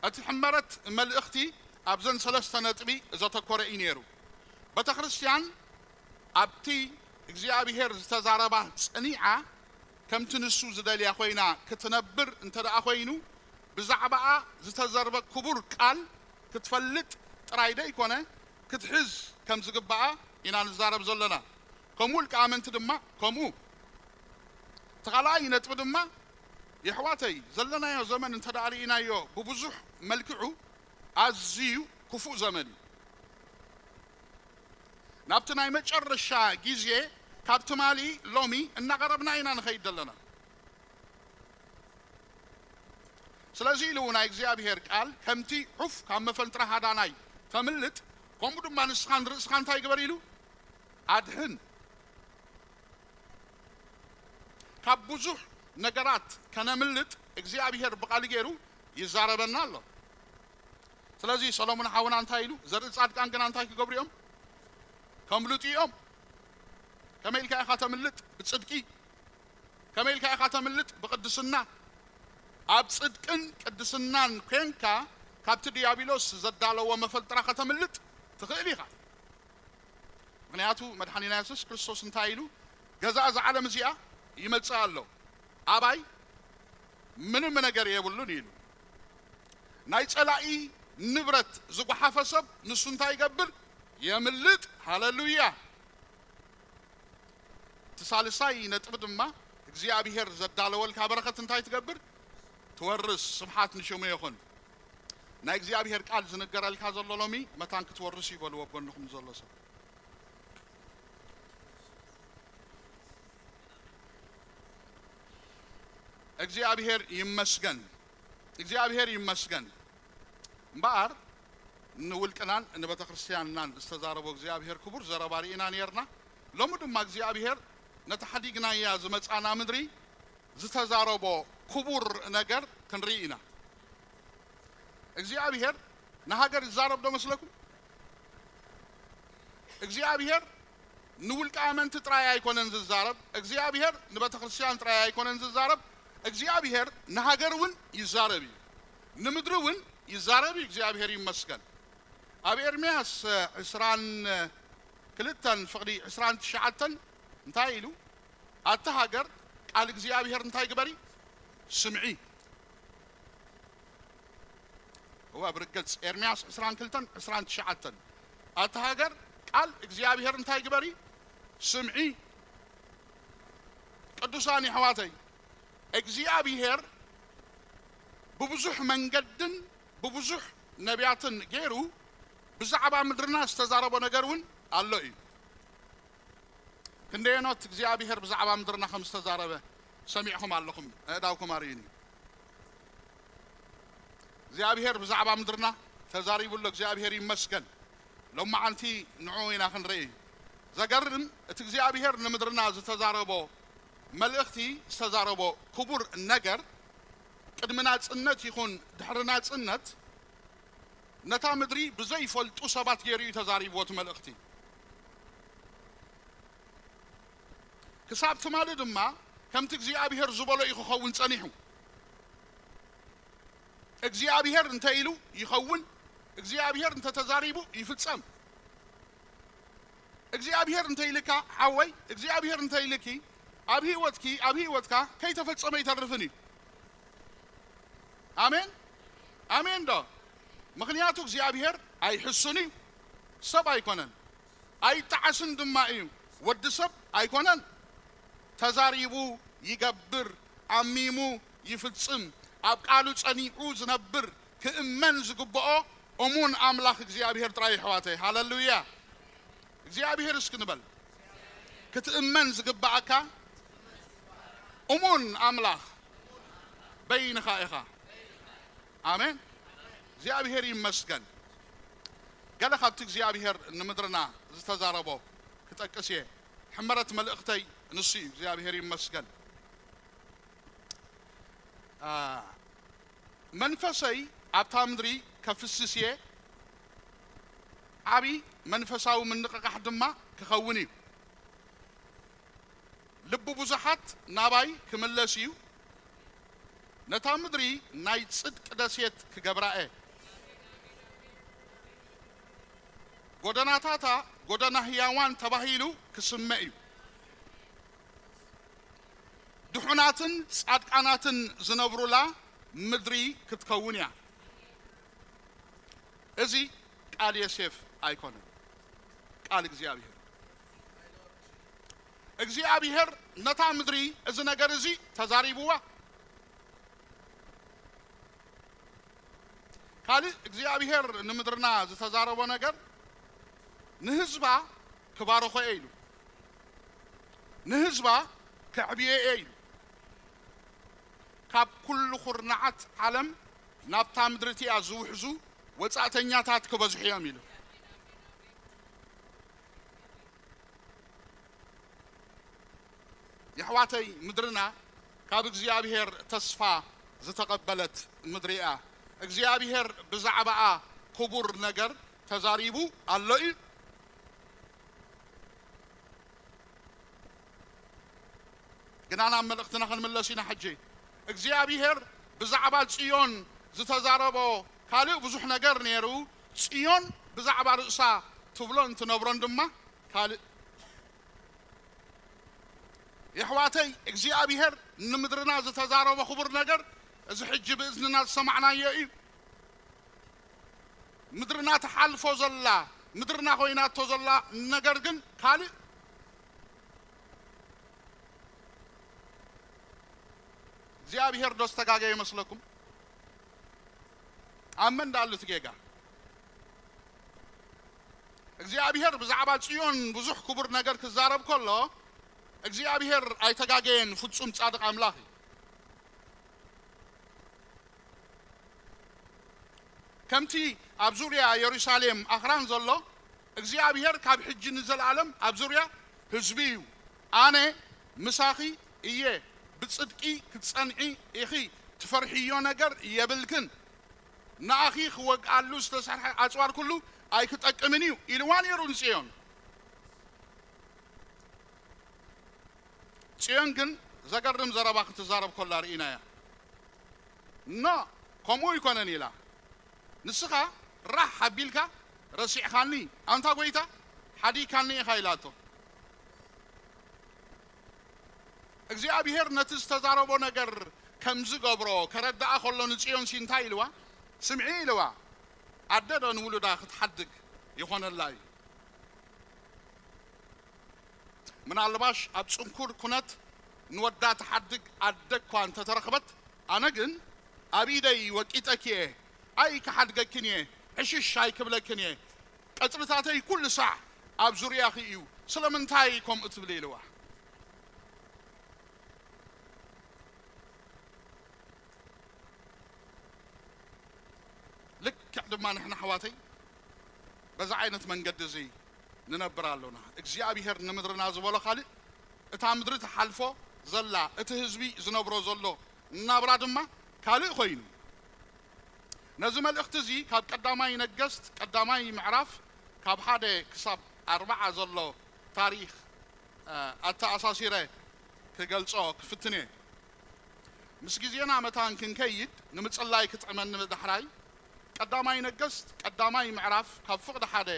እቲ ሕመረት መልእኽቲ ኣብዘን ሰለስተ ነጥቢ ዘተኮረ እዩ ነይሩ። ቤተ ክርስቲያን ኣብቲ እግዚኣብሔር ዝተዛረባ ጸኒዓ ከምቲ ንሱ ዝደልያ ኮይና ክትነብር እንተ ደኣ ኮይኑ ብዛዕባኣ ዝተዘርበ ክቡር ቃል ክትፈልጥ ጥራይ ደይኮነ ክትሕዝ ከም ዝግባኣ ኢና ንዛረብ ዘለና። ከም ውልቀ ኣመንቲ ድማ ከምኡ። እቲ ካልኣይ ነጥቢ ድማ የሕዋተይ ዘለናዮ ዘመን እንተ ደኣ ርኢናዮ ብብዙሕ መልክዑ ኣዝዩ ክፉእ ዘመን እዩ። ናብቲ ናይ መጨረሻ ግዜ ካብ ትማሊ ሎሚ እናቐረብና ኢና ንኸይድ ዘለና። ስለዚ ኢሉ ናይ እግዚኣብሔር ቃል ከምቲ ዑፍ ካብ መፈንጥራ ሃዳናይ ተምልጥ ከምኡ ድማ ንስኻ ንርእስኻ እንታይ ግበር ኢሉ ኣድሕን። ካብ ብዙሕ ነገራት ከነምልጥ እግዚኣብሔር ብቓሉ ገይሩ ይዛረበና ኣሎ። ስለዚ ሰሎሞን ሓውና እንታይ ኢሉ ዘርኢ ጻድቃን ግና እንታይ ክገብሩ እዮም? ከምልጡ እዮም። ከመይ ኢልካ ኢኻ ተምልጥ? ብጽድቂ። ከመይ ኢልካ ኢኻ ተምልጥ? ብቕድስና። ኣብ ጽድቅን ቅድስናን ኮንካ ካብቲ ዲያብሎስ ዘዳለዎ መፈልጥራ ከተምልጥ ትኽእል ኢኻ። ምኽንያቱ መድሓኒና የሱስ ክርስቶስ እንታይ ኢሉ? ገዛ እዛ ዓለም እዚኣ ይመጽእ ኣሎ፣ ኣባይ ምንም ነገር የብሉን ኢሉ። ናይ ጸላኢ ንብረት ዝጓሓፈ ሰብ ንሱ እንታይ ይገብር? የምልጥ። ሃለሉያ። ሳልሳይ ነጥቢ ድማ እግዚኣብሔር ዘዳለወልካ በረኸት እንታይ ትገብር? ትወርስ። ስብሓት ንሽሙ ይኹን። ናይ እግዚኣብሔር ቃል ዝንገረልካ ዘሎ ሎሚ መታን ክትወርስ እዩ በልዎ ጎንኹም ዘሎ ሰብ። እግዚኣብሔር ይመስገን። እግዚኣብሔር ይመስገን። እምበኣር ንውልቅናን ንቤተ ክርስቲያንናን ዝተዛረቦ እግዚኣብሔር ክቡር ዘረባ ርኢና ነርና። ሎሚ ድማ እግዚኣብሔር ነቲ ሓዲግናያ ዝመጻና ምድሪ ዝተዛረቦ ክቡር ነገር ክንርኢ ኢና። እግዚኣብሔር ንሃገር ይዛረብ ዶ መስለኩም? እግዚኣብሔር ንውልቀ ኣመንቲ ጥራይ ኣይኮነን ዝዛረብ። እግዚኣብሔር ንቤተ ክርስቲያን ጥራይ ኣይኮነን ዝዛረብ። እግዚኣብሔር ንሃገር እውን ይዛረብ እዩ። ንምድሪ እውን ይዛረብ እዩ። እግዚኣብሔር ይመስገን። ኣብ ኤርምያስ ዕስራን ክልተን ፍቕዲ ዕስራን ትሽዓተን እንታይ ኢሉ? ኣታ ሃገር ቃል እግዚኣብሔር እንታይ ግበሪ? ስምዒ። እዋ ብርግጽ ኤርምያስ ዕስራን ክልተን ዕስራን ትሽዓተን ኣታ ሃገር ቃል እግዚኣብሔር እንታይ ግበሪ? ስምዒ። ቅዱሳን የሕዋተይ እግዚኣብሔር ብብዙሕ መንገድን ብብዙሕ ነቢያትን ገይሩ ብዛዕባ ምድርና ዝተዛረቦ ነገር እውን ኣሎ እዩ። ክንደየኖት እግዚኣብሔር ብዛዕባ ምድርና ከም ዝተዛረበ ሰሚዕኹም ኣለኹም። ኣእዳውኩም ኣርእዩኒ። እግዚኣብሔር ብዛዕባ ምድርና ተዛሪቡ ኣሎ። እግዚኣብሔር ይመስገን። ሎማዓንቲ ንዕኡ ኢና ክንርኢ። ዘገርም እቲ እግዚኣብሔር ንምድርና ዝተዛረቦ መልእኽቲ ዝተዛረቦ ክቡር ነገር ቅድሚ ናጽነት ይኹን ድሕሪ ናጽነት ነታ ምድሪ ብዘይፈልጡ ሰባት ገይሩ እዩ ተዛሪብዎ እቲ መልእኽቲ። ክሳብ ትማሊ ድማ ከምቲ እግዚኣብሔር ዝበሎ እዩ ክኸውን ጸኒሑ። እግዚኣብሔር እንተ ኢሉ ይኸውን፣ እግዚኣብሔር እንተ ተዛሪቡ ይፍጸም። እግዚኣብሔር እንተ ኢልካ ሓወይ፣ እግዚኣብሔር እንተ ኢልኪ ኣብ ህይወትኪ ኣብ ህይወትካ ከይተፈጸመ ይተርፍን እዩ። ኣሜን ኣሜን ዶ? ምኽንያቱ እግዚኣብሔር ኣይሕሱን እዩ፣ ሰብ ኣይኮነን፣ ኣይጠዓስን ድማ እዩ፣ ወዲ ሰብ ኣይኮነን። ተዛሪቡ ይገብር፣ ኣሚሙ ይፍጽም። ኣብ ቃሉ ጸኒዑ ዝነብር ክእመን ዝግብኦ እሙን ኣምላኽ እግዚኣብሔር ጥራይ ይሕዋተይ። ሃለሉያ። እግዚኣብሔር እስኪ ንበል። ክትእመን ዝግብኣካ እሙን ኣምላኽ በይንኻ ኢኻ። ኣሜን። እግዚኣብሔር ይመስገን። ገለ ካብቲ እግዚኣብሔር ንምድርና ዝተዛረቦ ክጠቅስ እየ። ሕመረት መልእኽተይ ንሱ እዩ። እግዚኣብሔር ይመስገን። መንፈሰይ ኣብታ ምድሪ ከፍስስ እየ፣ ዓቢ መንፈሳዊ ምንቕቓሕ ድማ ክኸውን እዩ። ልቢ ብዙሓት ናባይ ክምለስ እዩ፣ ነታ ምድሪ ናይ ጽድቂ ደሴት ክገብራ እየ። ጎደናታታ ጎደና ህያዋን ተባሂሉ ክስመ እዩ። ድሑናትን ጻድቃናትን ዝነብሩላ ምድሪ ክትከውን እያ። እዚ ቃል ዮሴፍ ኣይኮነን፣ ቃል እግዚኣብሔር። እግዚኣብሔር ነታ ምድሪ እዚ ነገር እዚ ተዛሪብዋ። ካልእ እግዚኣብሔር ንምድርና ዝተዛረቦ ነገር ንህዝባ ክባርኾ እየ ኢሉ፣ ንህዝባ ከዕብየ እየ ኢሉ። ካብ ኩሉ ኩርናዓት ዓለም ናብታ ምድሪ እቲኣ ዝውሕዙ ወጻእተኛታት ክበዝሑ እዮም ኢሉ። የሕዋተይ፣ ምድርና ካብ እግዚኣብሔር ተስፋ ዝተቐበለት ምድሪ እያ። እግዚኣብሔር ብዛዕባኣ ክቡር ነገር ተዛሪቡ ኣሎ እዩ። ግና ናብ መልእኽትና ክንምለስ ኢና ሕጂ። እግዚኣብሔር ብዛዕባ ጽዮን ዝተዛረቦ ካልእ ብዙሕ ነገር ነይሩ። ጽዮን ብዛዕባ ርእሳ ትብሎን ትነብሮን ድማ ካልእ። የሕዋተይ፣ እግዚኣብሔር ንምድርና ዝተዛረቦ ክቡር ነገር እዚ ሕጂ ብእዝንና ዝሰማዕናዮ እዩ። ምድርና ትሓልፎ ዘላ፣ ምድርና ኮይናቶ ዘላ ነገር ግን ካልእ። እግዚኣብሔር ዶ ዝተጋገየ ይመስለኩም? ኣብ መን ደኣሉ እቲ ጌጋ? እግዚኣብሔር ብዛዕባ ጽዮን ብዙሕ ክቡር ነገር ክዛረብ ከሎ፣ እግዚኣብሔር ኣይተጋገየን፣ ፍጹም ጻድቕ ኣምላኽ እዩ። ከምቲ ኣብ ዙርያ የሩሳሌም ኣኽራን ዘሎ፣ እግዚኣብሔር ካብ ሕጂ ንዘለኣለም ኣብ ዙርያ ህዝቢ እዩ። ኣነ ምሳኺ እየ፣ ብጽድቂ ክትጸንዒ ኢኺ፣ ትፈርሕዮ ነገር የብልክን። ንኣኺ ክወግኣሉ ዝተሰርሐ ኣጽዋር ኩሉ ኣይክጠቅምን እዩ ኢልዋ ነይሩ ንጽዮን። ጽዮን ግን ዘገርም ዘረባ ክትዛረብ ከላ ርኢናያ። ኖ፣ ከምኡ ኣይኮነን ኢላ። ንስኻ ራሕ ኣቢልካ ረሲዕኻኒ፣ ኣንታ ጐይታ ሓዲግካኒ ኢኻ ኢላቶ። እግዚኣብሔር ነቲ ዝተዛረቦ ነገር ከም ዝገብሮ ከረድኣ ከሎ ንጽዮንሲ እንታይ ኢልዋ? ስምዒ ኢልዋ። ኣደ ዶ ንውሉዳ ክትሓድግ ይኾነላ እዩ? ምናልባሽ ኣብ ጽንኩር ኩነት ንወዳ ትሓድግ ኣደ እኳ እንተተረኽበት፣ ኣነ ግን ኣብ ኢደይ ወቂጠኪ እየ፣ ኣይ ክሓድገክን እየ፣ ዕሽሽ ኣይክብለክን እየ፣ ቀጽርታተይ ኩሉ ሳዕ ኣብ ዙርያኺ እዩ፣ ስለምንታይ ከምኡ ትብሊ? ኢልዋ። ልክዕ ድማ ንሕና ኣሕዋተይ በዛ ዓይነት መንገዲ እዚ ንነብር ኣሎና። እግዚኣብሔር ንምድርና ዝበሎ ካልእ፣ እታ ምድሪ ትሓልፎ ዘላ፣ እቲ ህዝቢ ዝነብሮ ዘሎ ናብራ ድማ ካልእ ኮይኑ። ነዚ መልእኽቲ እዚ ካብ ቀዳማይ ነገስት ቀዳማይ ምዕራፍ ካብ ሓደ ክሳብ ኣርባዓ ዘሎ ታሪኽ፣ እ፣ ኣተኣሳሲረ ክገልጾ ክፍትን እየ። ምስ ግዜና መታን ክንከይድ ንምጽላይ ክጥዕመኒ ዳሕራይ፣ ቀዳማይ ነገስት ቀዳማይ ምዕራፍ ካብ ፍቕዲ ሓደ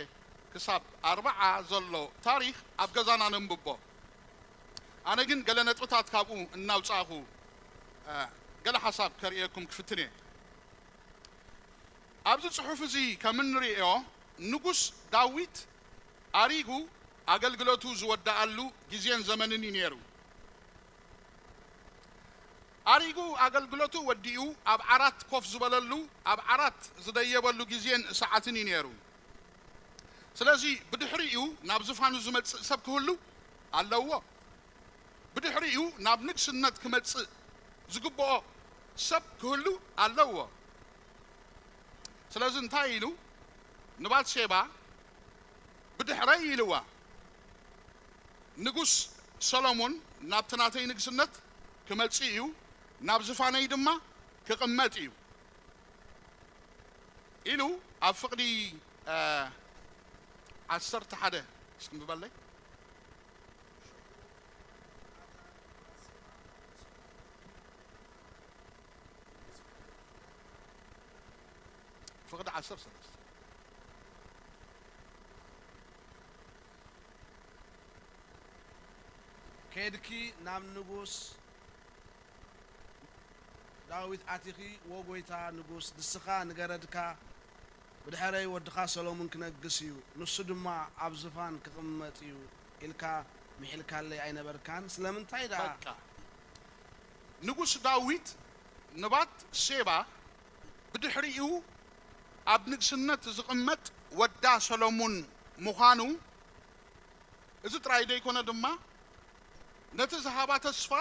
ክሳብ ኣርባዓ ዘሎ ታሪኽ ኣብ ገዛና ነንብቦ። ኣነ ግን ገለ ነጥብታት ካብኡ እናውጻእኹ፣ እ፣ ገለ ሓሳብ ከርእየኩም ክፍትን እየ። ኣብዚ ጽሑፍ እዚ ከም እንርእዮ፣ ንጉስ ዳዊት ኣሪጉ ኣገልግሎቱ ዝወደኣሉ ግዜን ዘመንን እዩ ነይሩ። ኣሪጉ ኣገልግሎቱ ወዲኡ ኣብ ዓራት ኮፍ ዝበለሉ፣ ኣብ ዓራት ዝደየበሉ ግዜን ሰዓትን እዩ ነይሩ። ስለዚ ብድሕሪኡ ናብ ዝፋኑ ዝመጽእ ሰብ ክህሉ ኣለዎ። ብድሕሪኡ ናብ ንግስነት ክመጽእ ዝግብኦ ሰብ ክህሉ ኣለዎ። ስለዚ እንታይ ኢሉ ንባትሴባ ብድሕረይ ኢልዋ፣ ንጉስ ሰሎሞን ናብቲ ናተይ ንግስነት ክመጽእ እዩ፣ ናብ ዝፋነይ ድማ ክቕመጥ እዩ ኢሉ ኣብ ፍቕዲ፣ እ፣ ዓሰርተ ሓደ እስኪ ምበለይ። ፍቕዲ ዓሰርተ ሰለስተ። ከድኪ ናብ ንጉስ ዳዊት ኣቲኺ፣ "ወ ጐይታ ንጉስ፣ ንስኻ ንገረድካ፣ ብድሕረይ ወድኻ ሰሎሙን ክነግስ እዩ፣ ንሱ ድማ ኣብ ዝፋን ክቕመጥ እዩ" ኢልካ ምሒልካለይ ኣይነበርካን? ስለምንታይ ደኣ? በቃ። ንጉስ ዳዊት ንባት ሴባ ብድሕሪኡ ኣብ ንግስነት ዝቕመጥ ወዳ ሰሎሙን ምዃኑ፣ እዚ ጥራይ ዘይኮነ ድማ፣ ነቲ ዝሃባ ተስፋ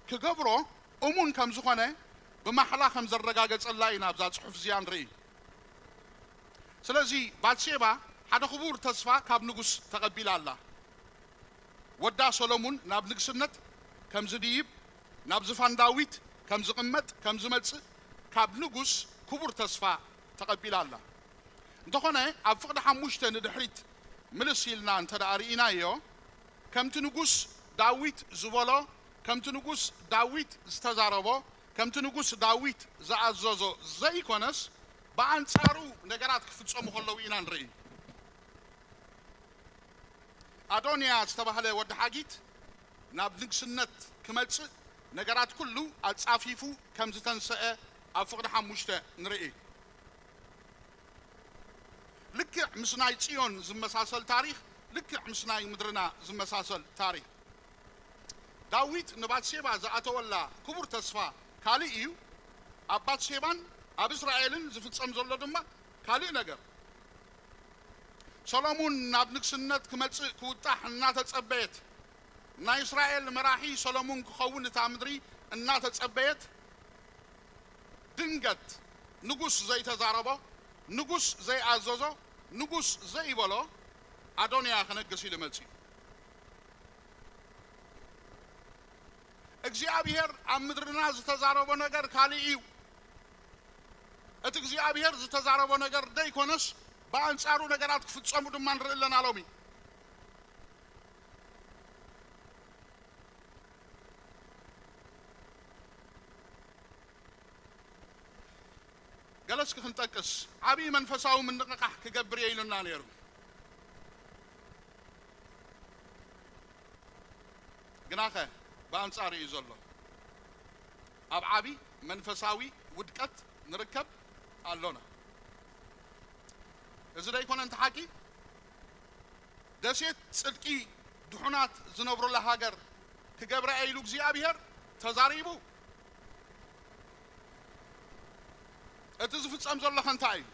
ክገብሮ እሙን ከም ዝኾነ ብማሕላ ከም ዘረጋገጸላ ኢና ኣብዛ ጽሑፍ እዚኣ ንርኢ። ስለዚ ባትሴባ ሓደ ክቡር ተስፋ ካብ ንጉስ ተቐቢላ ኣላ። ወዳ ሰሎሙን ናብ ንግስነት ከም ዝድይብ፣ ናብ ዝፋን ዳዊት ከም ዝቕመጥ፣ ከም ዝመጽእ ካብ ንጉስ ክቡር ተስፋ ተቐቢላ ኣላ። እንተኾነ ኣብ ፍቕዲ ሓሙሽተ ንድሕሪት ምልስ ኢልና እንተ ደኣ ርኢናዮ፣ ከምቲ ንጉስ ዳዊት ዝበሎ፣ ከምቲ ንጉስ ዳዊት ዝተዛረቦ፣ ከምቲ ንጉስ ዳዊት ዝኣዘዞ ዘይኮነስ፣ ብኣንጻሩ ነገራት ክፍጸሙ ከለዉ ኢና ንርኢ። ኣዶንያ ዝተባህለ ወዲ ሓጊት ናብ ንግስነት ክመጽእ ነገራት ኩሉ ኣጻፊፉ ከም ዝተንሰአ ኣብ ፍቕዲ ሓሙሽተ ንርኢ። ልክዕ ምስ ናይ ጽዮን ዝመሳሰል ታሪኽ፣ ልክዕ ምስ ናይ ምድርና ዝመሳሰል ታሪኽ። ዳዊት ንባትሴባ ዝኣተወላ ክቡር ተስፋ ካልእ እዩ። ኣብ ባትሴባን ኣብ እስራኤልን ዝፍጸም ዘሎ ድማ ካልእ ነገር። ሰሎሙን ናብ ንግስነት ክመጽእ ክውጣሕ እናተጸበየት፣ ናይ እስራኤል መራሒ ሰሎሙን ክኸውን እታ ምድሪ እናተጸበየት፣ ድንገት ንጉስ ዘይተዛረቦ፣ ንጉስ ዘይኣዘዞ፣ ንጉስ ዘይበሎ ኣዶንያ ክነግስ ኢሉ መጺኡ። እግዚኣብሔር ኣብ ምድርና ዝተዛረቦ ነገር ካልእ እዩ። እቲ እግዚኣብሔር ዝተዛረቦ ነገር ደይኮነስ፣ ብኣንጻሩ ነገራት ክፍጸሙ ድማ ንርኢ ኣለና ሎሚ። ገለ እስኪ ክንጠቅስ፣ ዓብዪ መንፈሳዊ ምንቕቓሕ ክገብር እየ ኢሉና ነይሩ። ግናኸ ብኣንጻሩ እዩ ዘሎ። ኣብ ዓቢ መንፈሳዊ ውድቀት ንርከብ ኣሎና። እዚ ደይኮነ እንተ ሓቂ፣ ደሴት ጽድቂ ድሑናት ዝነብሩላ ሃገር ክገብራ እየ ኢሉ እግዚኣብሔር ተዛሪቡ። እቲ ዝፍጸም ዘሎ ከ እንታይ እዩ?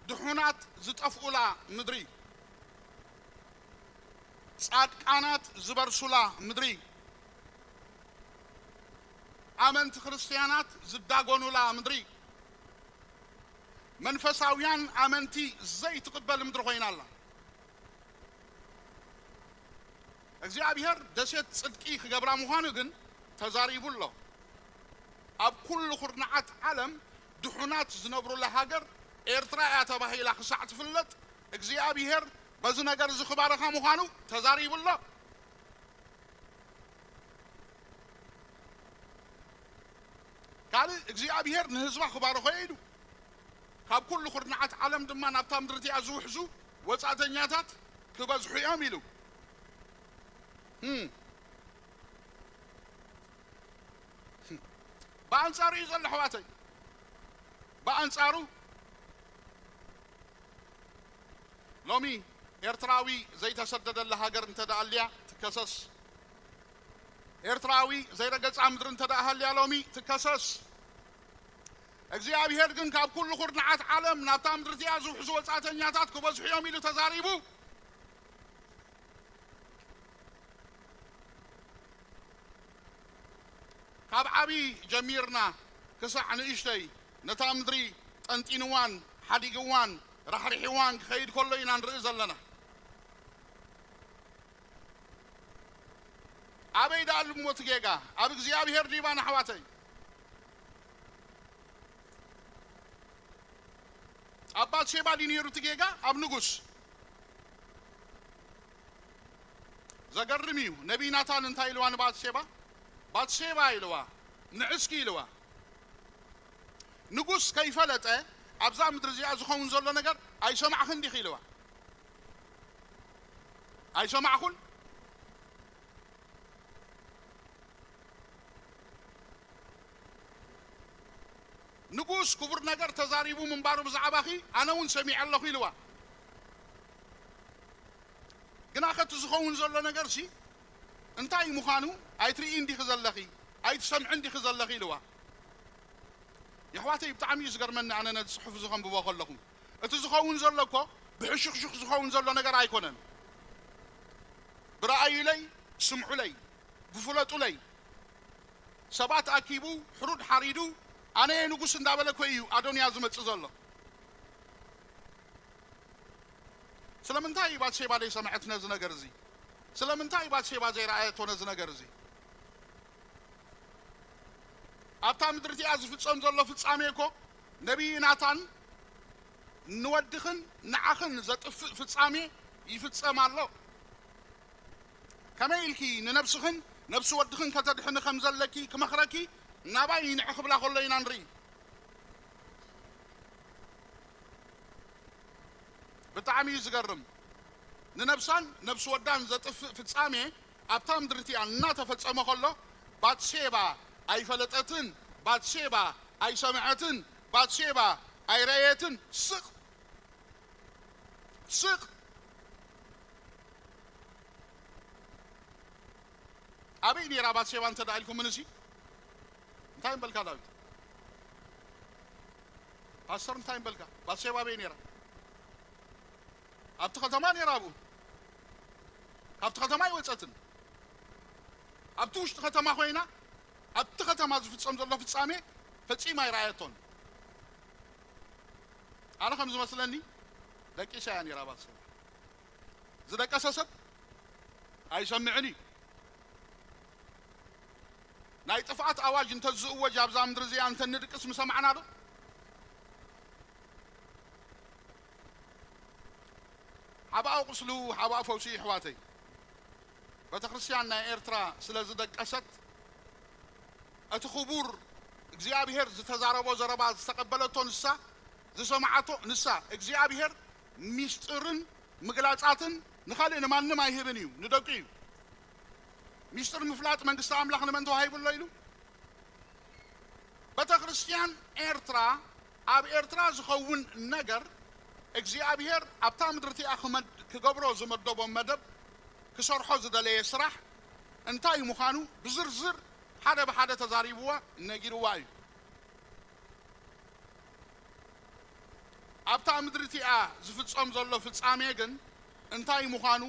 ድሑናት ዝጠፍኡላ ምድሪ፣ ጻድቃናት ዝበርሱላ ምድሪ፣ ኣመንቲ ክርስትያናት ዝዳጎኑላ ምድሪ፣ መንፈሳውያን ኣመንቲ ዘይትቕበል ምድሪ ኮይና ኣላ። እግዚኣብሔር ደሴት ጽድቂ ክገብራ ምዃኑ ግን ተዛሪቡ ኣሎ። ኣብ ኩሉ ኩርናዓት ዓለም ድሑናት ዝነብሩላ ሃገር ኤርትራ እያ ተባሂላ ክሳዕ ትፍለጥ፣ እግዚኣብሔር በዚ ነገር እዚ ክባርኻ ምዃኑ ተዛሪቡ ኣሎ። ካልእ እግዚኣብሔር ንህዝባ ክባርኾ እየ ኢሉ። ካብ ኩሉ ኩርናዓት ዓለም ድማ ናብታ ምድሪ እቲኣ ዝውሕዙ ወጻእተኛታት ክበዝሑ እዮም ኢሉ። እም። ብኣንጻሩ እዩ ዘሎ ኣሕዋተይ። ብኣንጻሩ ሎሚ ኤርትራዊ ዘይተሰደደላ ሃገር እንተ ደኣ ኣልያ ትከሰስ። ኤርትራዊ ዘይረገጻ ምድሪ እንተ ደኣ ሃልያ ሎሚ ትከሰስ። እግዚኣብሔር ግን ካብ ኩሉ ኩርናዓት ዓለም ናብታ ምድሪ እቲኣ ዝውሕዙ ወጻእተኛታት ክበዝሑ እዮም ኢሉ ተዛሪቡ። ካብ ዓቢ ጀሚርና ክሳዕ ንእሽተይ ነታ ምድሪ ጠንጢንዋን ሓዲግዋን ራሕሪሕዋን ክኸይድ ከሎ ኢና ንርኢ ዘለና። ኣበይ ደኣ ኣሎ እሞ እቲ ጌጋ? ኣብ እግዚኣብሔር ዲባን ኣሕዋተይ? ኣብ ባትሴባ ድዩ ነይሩ እቲ ጌጋ? ኣብ ንጉስ? ዘገርም እዩ። ነቢይ ናታን እንታይ ኢልዋ ንባትሴባ? ባትሴባ ኢልዋ፣ ንዕስኪ ኢልዋ። ንጉስ ከይፈለጠ ኣብዛ ምድሪ እዚኣ ዝኸውን ዘሎ ነገር ኣይሰማዕኽን ዲኺ ኢልዋ? ኣይሰማዕኹን? ንጉስ ክቡር ነገር ተዛሪቡ ምንባሩ ብዛዕባኺ ኣነ እውን ሰሚዐ ኣለኹ ኢልዋ። ግና ከቲ ዝኸውን ዘሎ ነገርሲ እንታይ ምዃኑ ኣይትርእይን ዲኺ ዘለኺ? ኣይትሰምዕን ዲኺ ዘለኺ ኢልዋ። የሕዋተይ፣ ብጣዕሚ እዩ ዝገርመኒ ኣነ ነዚ ጽሑፍ እዚ ከንብቦ ከለኹ። እቲ ዝኸውን ዘሎ እኮ ብሕሹኽሹኽ ዝኸውን ዘሎ ነገር ኣይኮነን። ብረኣዩለይ፣ ስምዑለይ፣ ብፍለጡለይ፣ ሰባት ኣኪቡ፣ ሕሩድ ሓሪዱ፣ ኣነ እየ ንጉስ እንዳበለ እኮ እዩ ኣዶንያ ዝመጽእ ዘሎ። ስለምንታይ እዩ ባትሴባ ዘይሰምዐት ነዚ ነገር እዚ? ስለምንታይ እዩ ባትሴባ ዘይረኣየቶ ነዚ ነገር እዚ? ኣብታ ምድሪ እቲኣ ዝፍጸም ዘሎ ፍጻሜ እኮ ነቢይ ናታን ንወድኽን ንዓኽን ዘጥፍእ ፍጻሜ ይፍጸም ኣሎ። ከመይ ኢልኪ ንነብስኽን ነብሲ ወድኽን ከተድሕኒ ከም ዘለኪ ክመኽረኪ ናባይ ንዕ ክብላ ከሎ ኢና ንርኢ። ብጣዕሚ እዩ ዝገርም። ንነብሳን ነብሲ ወዳን ዘጥፍእ ፍጻሜ ኣብታ ምድሪ እቲኣ እናተፈጸመ ከሎ፣ ባትሴባ ኣይፈለጠትን፣ ባትሴባ ኣይሰምዐትን፣ ባትሴባ ኣይረኣየትን። ስቕ ስቕ። ኣበይ ነይራ ባትሴባ እንተ ደኣ ኢልኩምንሲ፣ እንታይ እምበልካ ዳዊት? ፓስተር እንታይ እምበልካ? ባትሴባ ኣበይ ነይራ? ኣብቲ ከተማ ነይራ። ኣብኡ ካብቲ ከተማ ኣይወጸትን። ኣብቲ ውሽጢ ከተማ ኮይና ኣብቲ ከተማ ዝፍጸም ዘሎ ፍጻሜ ፈጺማ ኣይረኣየቶን። ኣነ ከም ዝመስለኒ ደቂሳ እያ ነይራ ባትሴባ። ዝደቀሰ ሰብ ኣይሰምዕን እዩ። ናይ ጥፍኣት ኣዋጅ እንተዝእወጅ ኣብዛ ምድሪ እዚኣ እንተንድቅስ ምሰማዕና ዶ? ሓባኡ ቁስሉ ሓባኡ ፈውሲ ይሕዋተይ። ቤተ ክርስቲያን ናይ ኤርትራ ስለ ዝደቀሰት እቲ ክቡር እግዚኣብሔር ዝተዛረቦ ዘረባ ዝተቐበለቶ ንሳ፣ ዝሰማዓቶ ንሳ። እግዚኣብሔር ሚስጥርን ምግላጻትን ንኻልእ ንማንም ኣይህብን እዩ፣ ንደቁ እዩ። ሚስጥር ምፍላጥ መንግስቲ ኣምላኽ ንመን ተዋሂቡ ኣሎ ኢሉ? ቤተ ክርስቲያን ኤርትራ ኣብ ኤርትራ ዝኸውን ነገር እግዚኣብሔር ኣብታ ምድሪ እቲኣ ክመድ-፣ ክገብሮ ዝመደቦ መደብ፣ ክሰርሖ ዝደለየ ስራሕ እንታይ ምዃኑ ብዝርዝር ሓደ ብሓደ ተዛሪብዋ ነጊርዋ እዩ። ኣብታ ምድሪ እቲኣ ዝፍጸም ዘሎ ፍጻሜ ግን እንታይ ምዃኑ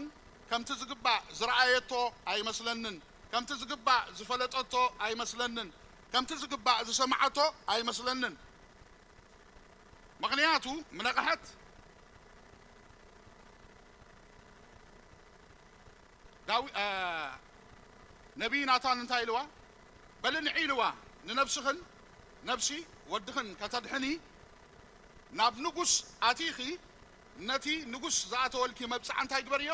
ከምቲ ዝግባእ ዝረኣየቶ ኣይመስለንን። ከምቲ ዝግባእ ዝፈለጠቶ ኣይመስለንን። ከምቲ ዝግባእ ዝሰምዓቶ ኣይመስለንን። ምኽንያቱ ምነቕሐት። ዳዊ-፣ እ፣ ነቢይ ናታን እንታይ ኢልዋ? በሊ ንዒ ኢልዋ፣ ንነብስኽን ነብሲ ወድኽን ከተድሕኒ ናብ ንጉስ ኣቲኺ ነቲ ንጉስ ዝኣተወልኪ መብጽዓ እንታይ ግበርዮ?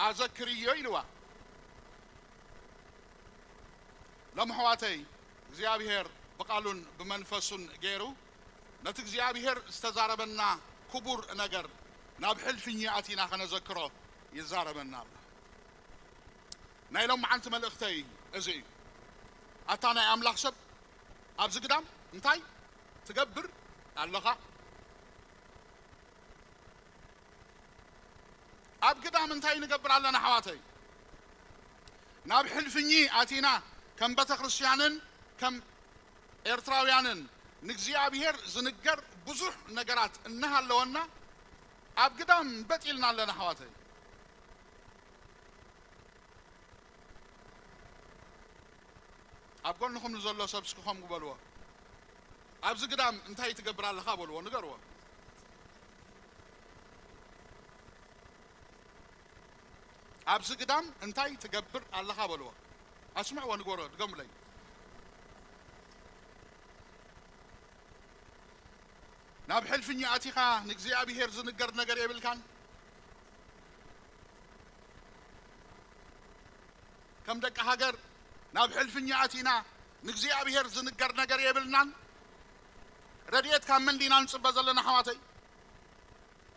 ኣዘክርዮ ኢልዋ። ሎም ኣሕዋተይ እግዚኣብሔር ብቓሉን ብመንፈሱን ገይሩ ነቲ እግዚኣብሔር ዝተዛረበና ክቡር ነገር ናብ ሕልፍኛ ኣቲና ከነዘክሮ ይዛረበና ኣሎ። ናይ ሎም መዓልቲ መልእኽተይ እዚ እዩ። ኣታ ናይ ኣምላኽ ሰብ ኣብዚ ግዳም እንታይ ትገብር ኣለኻ? ኣብ ግዳም እንታይ ንገብር ኣለና ኣሕዋተይ? ናብ ሕልፍኚ ኣቲና ከም ቤተ ክርስቲያንን ከም ኤርትራውያንን ንእግዚኣብሔር ዝንገር ብዙሕ ነገራት እናሃለወና ኣብ ግዳም በጥ ኢልና ኣለና ኣሕዋተይ። ኣብ ጎንኹም ንዘሎ ሰብ እስኪ ከምኡ በልዎ። ኣብዚ ግዳም እንታይ ትገብር ኣለኻ በልዎ፣ ንገርዎ። ኣብዚ ግዳም እንታይ ትገብር ኣለኻ በልዎ። ኣስምዕዎ፣ ንገሮ፣ ድገሙለይ። ናብ ሕልፍኛ ኣቲኻ ንእግዚኣብሔር ዝንገር ነገር የብልካን? ከም ደቂ ሃገር ናብ ሕልፍኛ ኣቲና ንእግዚኣብሔር ዝንገር ነገር የብልናን? ረድኤት ካብ መን ዲና ንጽበ ዘለና ኣሕዋተይ?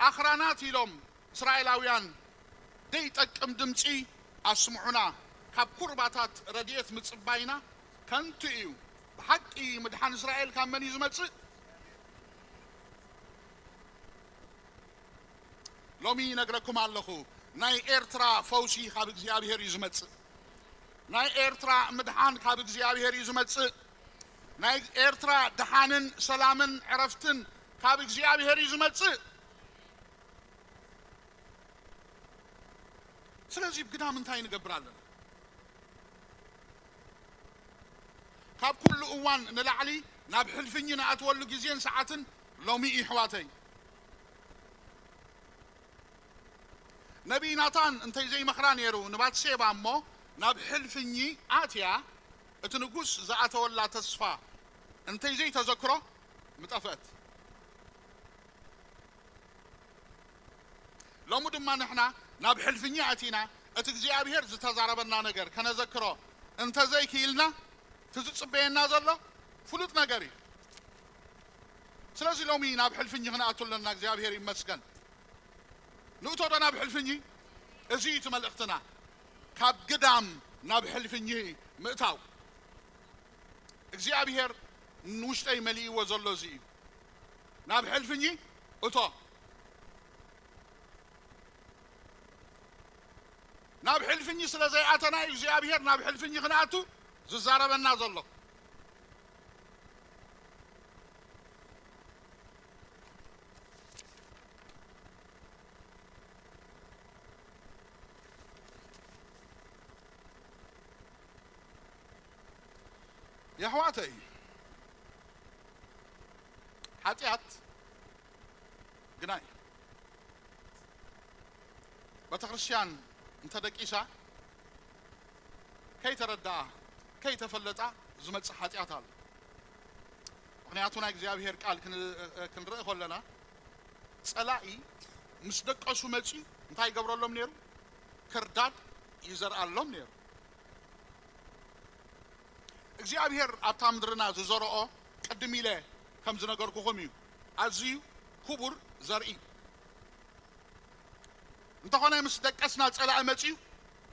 ኣኽራናት ኢሎም እስራኤላውያን ደይጠቅም ድምጺ ኣስምዑና፣ ካብ ኩርባታት ረድኤት ምጽባይና ከንቱ እዩ። ብሓቂ ምድሓን እስራኤል ካብ መን እዩ ዝመጽእ? ሎሚ ይነግረኩም ኣለኹ፣ ናይ ኤርትራ ፈውሲ ካብ እግዚኣብሔር እዩ ዝመጽእ። ናይ ኤርትራ ምድሓን ካብ እግዚኣብሔር እዩ ዝመጽእ። ናይ ኤርትራ ደሓንን ሰላምን ዕረፍትን ካብ እግዚኣብሔር እዩ ዝመጽእ። ስለዚ ብግዳም እንታይ ንገብር ኣለና? ካብ ኩሉ እዋን ንላዕሊ ናብ ሕልፍኝ ንኣትወሉ ግዜን ሰዓትን ሎሚ እዩ፣ ኣሕዋተይ። ነቢይ ናታን እንተይ ዘይመኽራ ነይሩ ንባትሴባ እሞ ናብ ሕልፍኝ ኣትያ እቲ ንጉስ ዝኣተወላ ተስፋ እንተይ ዘይተዘክሮ ምጠፍአት። ሎሚ ድማ ንሕና ናብ ሕልፍኝ ኣቲና እቲ እግዚኣብሔር ዝተዛረበና ነገር ከነዘክሮ እንተዘይክኢልና እቲ ዝጽበየና ዘሎ ፍሉጥ ነገር እዩ። ስለዚ ሎሚ ናብ ሕልፍኝ ክንኣቱ ኣለና። እግዚኣብሔር ይመስገን። ንእቶ ዶ ናብ ሕልፍኝ? እዚ እዩ እቲ መልእኽትና። ካብ ግዳም ናብ ሕልፍኝ ምእታው። እግዚኣብሔር ንውሽጠይ መሊእዎ ዘሎ እዚ እዩ። ናብ ሕልፍኝ እቶ። ናብ ሕልፍኝ ስለ ዘይኣተና እዩ እግዚኣብሔር ናብ ሕልፍኝ ክንኣቱ ዝዛረበና ዘሎ። የሕዋተይ፣ ሓጢኣት ግናይ ቤተክርስትያን እንተደቂሳ፣ ከይተረድኣ፣ ከይተፈለጣ ዝመጽእ ሓጢኣት ኣሎ። ምኽንያቱ ናይ እግዚኣብሔር ቃል ክን-፣ ክንርኢ ከለና፣ ጸላኢ ምስ ደቀሱ መጺኡ እንታይ ይገብረሎም ነይሩ? ክርዳድ ይዘርኣሎም ነይሩ። እግዚኣብሔር ኣብታ ምድርና ዝዘርኦ ቅድም ኢለ ከም ዝነገርኩኹም እዩ። ኣዝዩ ክቡር ዘርኢ። እንተኾነ ምስ ደቀስና ጸላኢ መጺኡ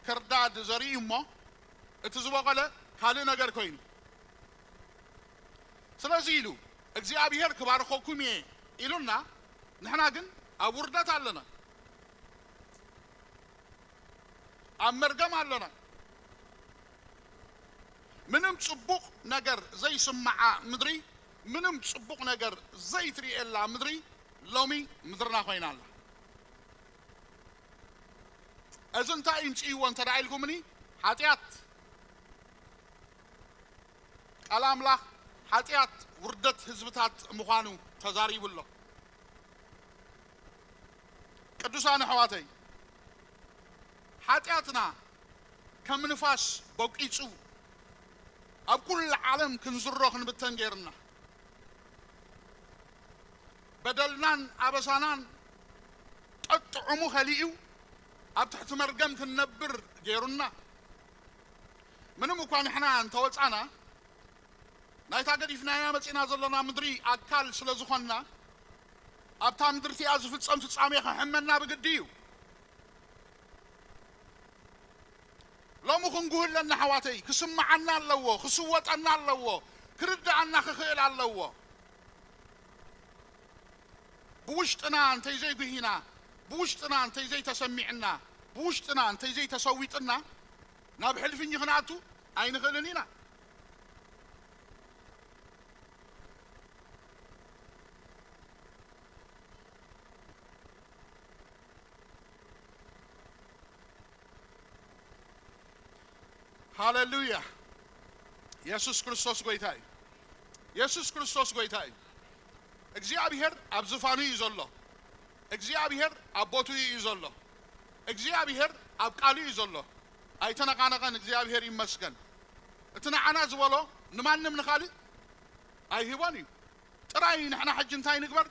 ክርዳድ ዘርኢ እሞ እቲ ዝበቖለ ካልእ ነገር ኮይኑ። ስለዚ ኢሉ እግዚኣብሔር ክባርኸኩም እየ ኢሉና፣ ንሕና ግን ኣብ ውርደት ኣለና፣ ኣብ መርገም ኣለና። ምንም ጽቡቕ ነገር ዘይስምዓ ምድሪ፣ ምንም ጽቡቕ ነገር ዘይትርእየላ ምድሪ ሎሚ ምድርና ኮይና ኣላ። እዚ እንታይ ይምጽእዎ እንተ ደኣ ኢልኩምኒ፣ ሓጢኣት። ቃል ኣምላኽ ሓጢኣት ውርደት ህዝብታት ምዃኑ ተዛሪቡ ኣሎ። ቅዱሳን ኣሕዋተይ፣ ሓጢኣትና ከም ንፋስ በቂጹ ኣብ ኩሉ ዓለም ክንዝሮ ክንብተን ገይርና። በደልናን ኣበሳናን ጠጥዑሙ ከሊኡ ኣብ ትሕቲ መርገም ክንነብር ገይሩና። ምንም እኳ ንሕና እንተወጻና፣ ናይታ ገዲፍናያ መጺና ዘለና ምድሪ ኣካል ስለ ዝኾንና፣ ኣብታ ምድሪ እቲኣ ዝፍጸም ፍጻሜ ከሕመና ብግዲ እዩ። ሎሚ ክንጉህ ኣለና ኣሕዋተይ፣ ክስምዓና ኣለዎ፣ ክስወጠና ኣለዎ፣ ክርድኣና ክኽእል ኣለዎ። ብውሽጥና እንተይ ዘይጉሂና፣ ብውሽጥና እንተይ ዘይተሰሚዕና፣ ብውሽጥና እንተይ ዘይተሰዊጥና፣ ናብ ሕልፍኝ ክንኣቱ ኣይንኽእልን ኢና። ሃሌሉያ! የሱስ ክርስቶስ ጎይታ እዩ። የሱስ ክርስቶስ ጎይታ እዩ። እግዚኣብሔር ኣብ ዝፋኑ እዩ ዘሎ። እግዚኣብሔር ኣብ ቦትኡ እዩ ዘሎ። እግዚኣብሔር ኣብ ቃሉ እዩ ዘሎ። ኣይተነቓነቐን። እግዚኣብሔር ይመስገን። እቲ ንዓና ዝበሎ ንማንም ንኻልእ ኣይህቦን እዩ። ጥራይ ንሕና ሕጂ እንታይ ንግበር?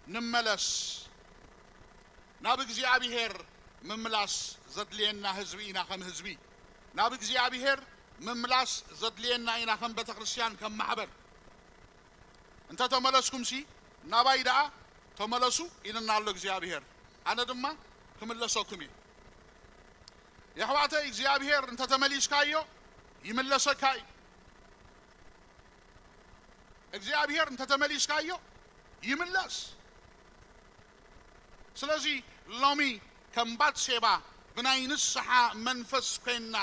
ንመለስ። ናብ እግዚኣብሔር ምምላስ ዘድልየና ህዝቢ ኢና ከም ህዝቢ። ናብ እግዚኣብሔር ምምላስ ዘድልየና ኢና ከም ቤተክርስትያን፣ ከም ማሕበር። እንተ ተመለስኩምሲ ናባይ ደኣ ተመለሱ ኢልና ኣሎ እግዚኣብሔር። ኣነ ድማ ክምለሰኩም እየ። የሕዋተይ እግዚኣብሔር እንተ ተመሊስካዮ ይምለሰካ እዩ። እግዚኣብሔር እንተ ተመሊስካዮ ይምለስ። ስለዚ ሎሚ ከም ባትሴባ ብናይ ንስሓ መንፈስ ኮይንና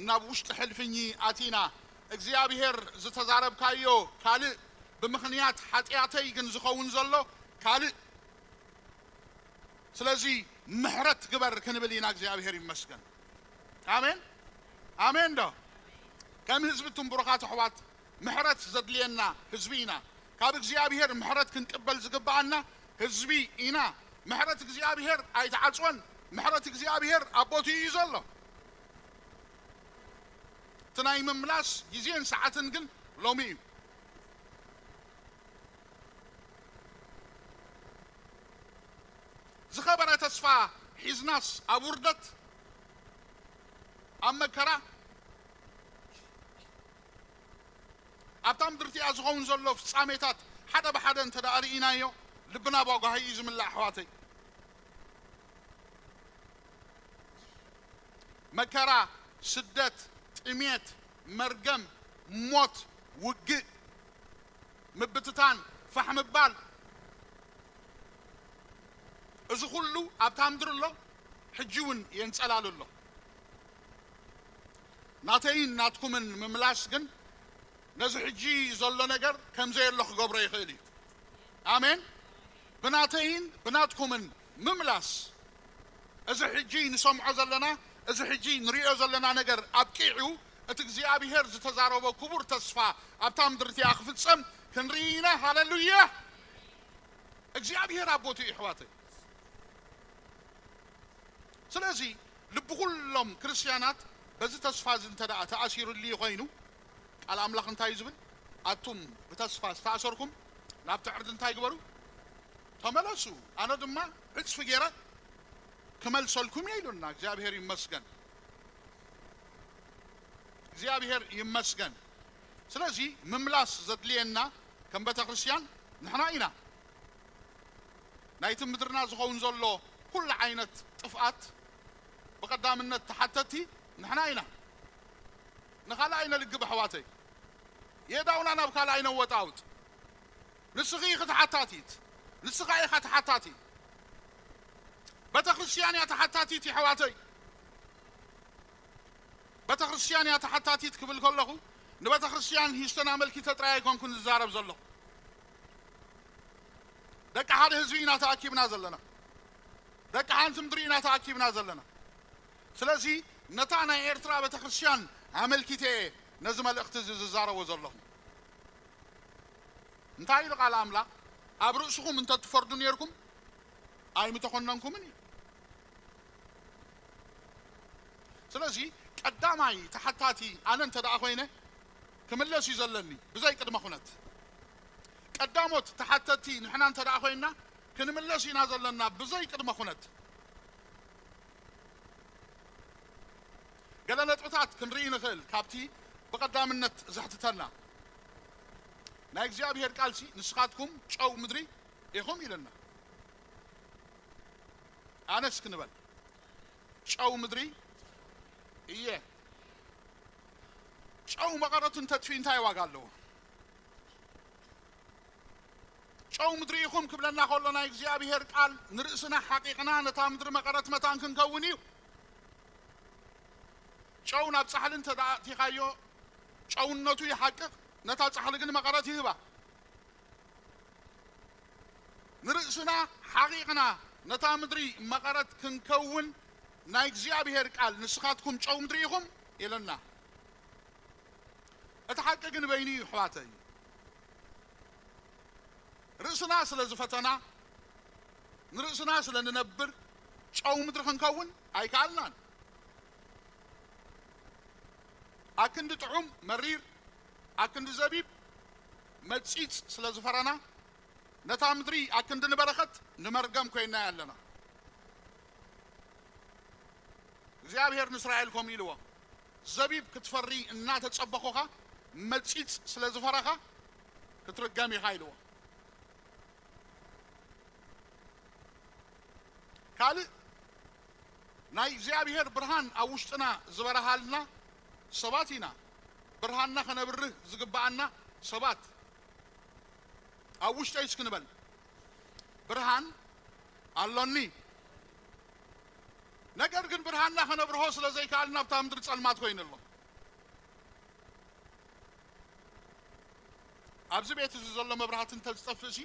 ናብ ውሽጢ ሕልፍኚ ኣቲና እግዚኣብሔር ዝተዛረብካዮ ካልእ፣ ብምኽንያት ሓጢኣተይ ግን ዝኸውን ዘሎ ካልእ። ስለዚ ምሕረት ግበር ክንብል ኢና። እግዚኣብሔር ይመስገን። ኣሜን፣ ኣሜን ዶ? ከም ህዝቢ እቱም ብሩኻት ኣሕዋት ምሕረት ዘድልየና ህዝቢ ኢና። ካብ እግዚኣብሔር ምሕረት ክንቅበል ዝግብኣና ህዝቢ ኢና። ምሕረት እግዚኣብሔር ኣይተዓጽወን። ምሕረት እግዚኣብሔር ኣብ ቦትኡ እዩ ዘሎ። እቲ ናይ ምምላስ ግዜን ሰዓትን ግን ሎሚ እዩ። ዝኸበረ ተስፋ ሒዝናስ ኣብ ውርደት፣ ኣብ መከራ፣ ኣብታ ምድሪ እቲኣ ዝኸውን ዘሎ ፍጻሜታት ሓደ ብሓደ እንተ ደኣ ርኢናዮ፣ ልብና ቧጓሂ እዩ ዝምላእ፣ ኣሕዋተይ። መከራ፣ ስደት፣ ጥሜት፣ መርገም፣ ሞት፣ ውግእ፣ ምብትታን፣ ፋሕ ምባል፣ እዚ ኩሉ ኣብታ ምድሪ ኣሎ፣ ሕጂ እውን የንጸላሉ ኣሎ። ናተይን ናትኩምን ምምላስ ግን ነዚ ሕጂ ዘሎ ነገር ከም ዘየሎ ክገብሮ ይኽእል እዩ። ኣሜን። ብናተይን ብናትኩምን ምምላስ፣ እዚ ሕጂ ንሰምዖ ዘለና፣ እዚ ሕጂ ንሪኦ ዘለና ነገር ኣብቂዑ፣ እቲ እግዚኣብሄር ዝተዛረቦ ክቡር ተስፋ ኣብታ ምድሪ እቲኣ ክፍጸም ክንርኢ ኢና። ሃሌሉያ! እግዚኣብሄር ኣብ ቦትኡ እዩ፣ ኣሕዋተይ። ስለዚ ልቢ ኩሎም ክርስትያናት በዚ ተስፋ እዚ እንተ ደኣ ተኣሲሩሉ ኮይኑ፣ ቃል ኣምላኽ እንታይ እዩ ዝብል? ኣቱም ብተስፋ ዝተኣሰርኩም ናብቲ ዕርዲ እንታይ ግበሩ? ተመለሱ፣ ኣነ ድማ ዕጽፊ ገይረ ክመልሰልኩም እየ ኢሉና። እግዚኣብሔር ይመስገን፣ እግዚኣብሔር ይመስገን። ስለዚ ምምላስ ዘድልየና ከም ቤተ ክርስቲያን ንሕና ኢና። ናይቲ ምድርና ዝኸውን ዘሎ ኩሉ ዓይነት ጥፍኣት ብቐዳምነት ተሓተቲ ንሕና ኢና። ንኻልእ ኣይነልግብ ኣሕዋተይ፣ የእዳውና ናብ ካልእ ኣይነወጣውጥ። ንስኺ ኢኺ ተሓታቲት፣ ንስኻ ኢኻ ተሓታቲ። ቤተ ክርስቲያን እያ ተሓታቲት የሕዋተይ። ቤተ ክርስቲያን እያ ተሓታቲት ክብል ከለኹ ንቤተ ክርስቲያን ሂስተን ኣመልኪተ ጥራይ ኣይኮንኩን ዝዛረብ ዘለኹ። ደቂ ሓደ ህዝቢ ኢና ተኣኪብና ዘለና። ደቂ ሓንቲ ምድሪ ኢና ተኣኪብና ዘለና። ስለዚ ነታ ናይ ኤርትራ ቤተ ክርስቲያን ኣመልኪተ እየ ነዚ መልእኽቲ እዚ ዝዛረቦ ዘለኹ። እንታይ ኢሉ ቃል ኣምላኽ? ኣብ ርእስኹም እንተትፈርዱ ነይርኩም ኣይምተኾነንኩምን እዩ። ስለዚ ቀዳማይ ተሓታቲ ኣነ እንተ ደኣ ኮይነ ክምለስ እዩ ዘለኒ ብዘይ ቅድመ ኩነት። ቀዳሞት ተሓተቲ ንሕና እንተ ደኣ ኮይንና ክንምለስ ኢና ዘለና ብዘይ ቅድመ ኩነት። ገለ ነጥብታት ክንርኢ ንኽእል ካብቲ ብቐዳምነት ዘሕትተና። ናይ እግዚኣብሔር ቃልሲ ንስኻትኩም ጨው ምድሪ ኢኹም ኢለና። ኣነስ ክንበል ጨው ምድሪ እየ። ጨው መቐረቱ እንተጥፊ እንታይ ዋጋ ኣለዎ? ጨው ምድሪ ኢኹም ክብለና ከሎ ናይ እግዚኣብሔር ቃል ንርእስና ሓቂቕና ነታ ምድሪ መቐረት መታን ክንከውን እዩ። ጨው ናብ ጻሕሊ እንተ ደኣ ኣእቲኻዮ ጨውነቱ ይሓቅቕ፣ ነታ ጻሕሊ ግን መቐረት ይህባ። ንርእስና ሓቂቕና ነታ ምድሪ መቐረት ክንከውን ናይ እግዚኣብሔር ቃል ንስኻትኩም ጨው ምድሪ ኢኹም ኢለና። እቲ ሓቂ ግን በይኑ እዩ ኣሕዋተይ። ርእስና ስለ ዝፈተና ንርእስና ስለ ንነብር ጨው ምድሪ ክንከውን ኣይከኣልናን። ኣክንዲ ጥዑም መሪር ኣክንዲ ዘቢብ መጺጽ ስለ ዝፈረና ነታ ምድሪ ኣክንዲ ንበረኸት ንመርገም ኮይና ኣለና። እግዚኣብሔር ንእስራኤል ከምኡ ኢልዎ፣ ዘቢብ ክትፈሪ እናተጸበኹኻ መጺጽ ስለ ዝፈረኻ ክትርገም ኢኻ ኢልዎ። ካልእ ናይ እግዚኣብሔር ብርሃን ኣብ ውሽጥና ዝበረሃልና ሰባት ኢና። ብርሃንና ከነብርህ ዝግብኣና ሰባት ኣብ ውሽጠይ እስኪ ንበል። ብርሃን ኣሎኒ። ነገር ግን ብርሃንና ከነብርሆ ስለ ዘይከኣልና ኣብታ ምድሪ ጸልማት ኮይኑ ኣሎ። ኣብዚ ቤት እዚ ዘሎ መብራህቲ እንተ ዝጠፍእ ሲ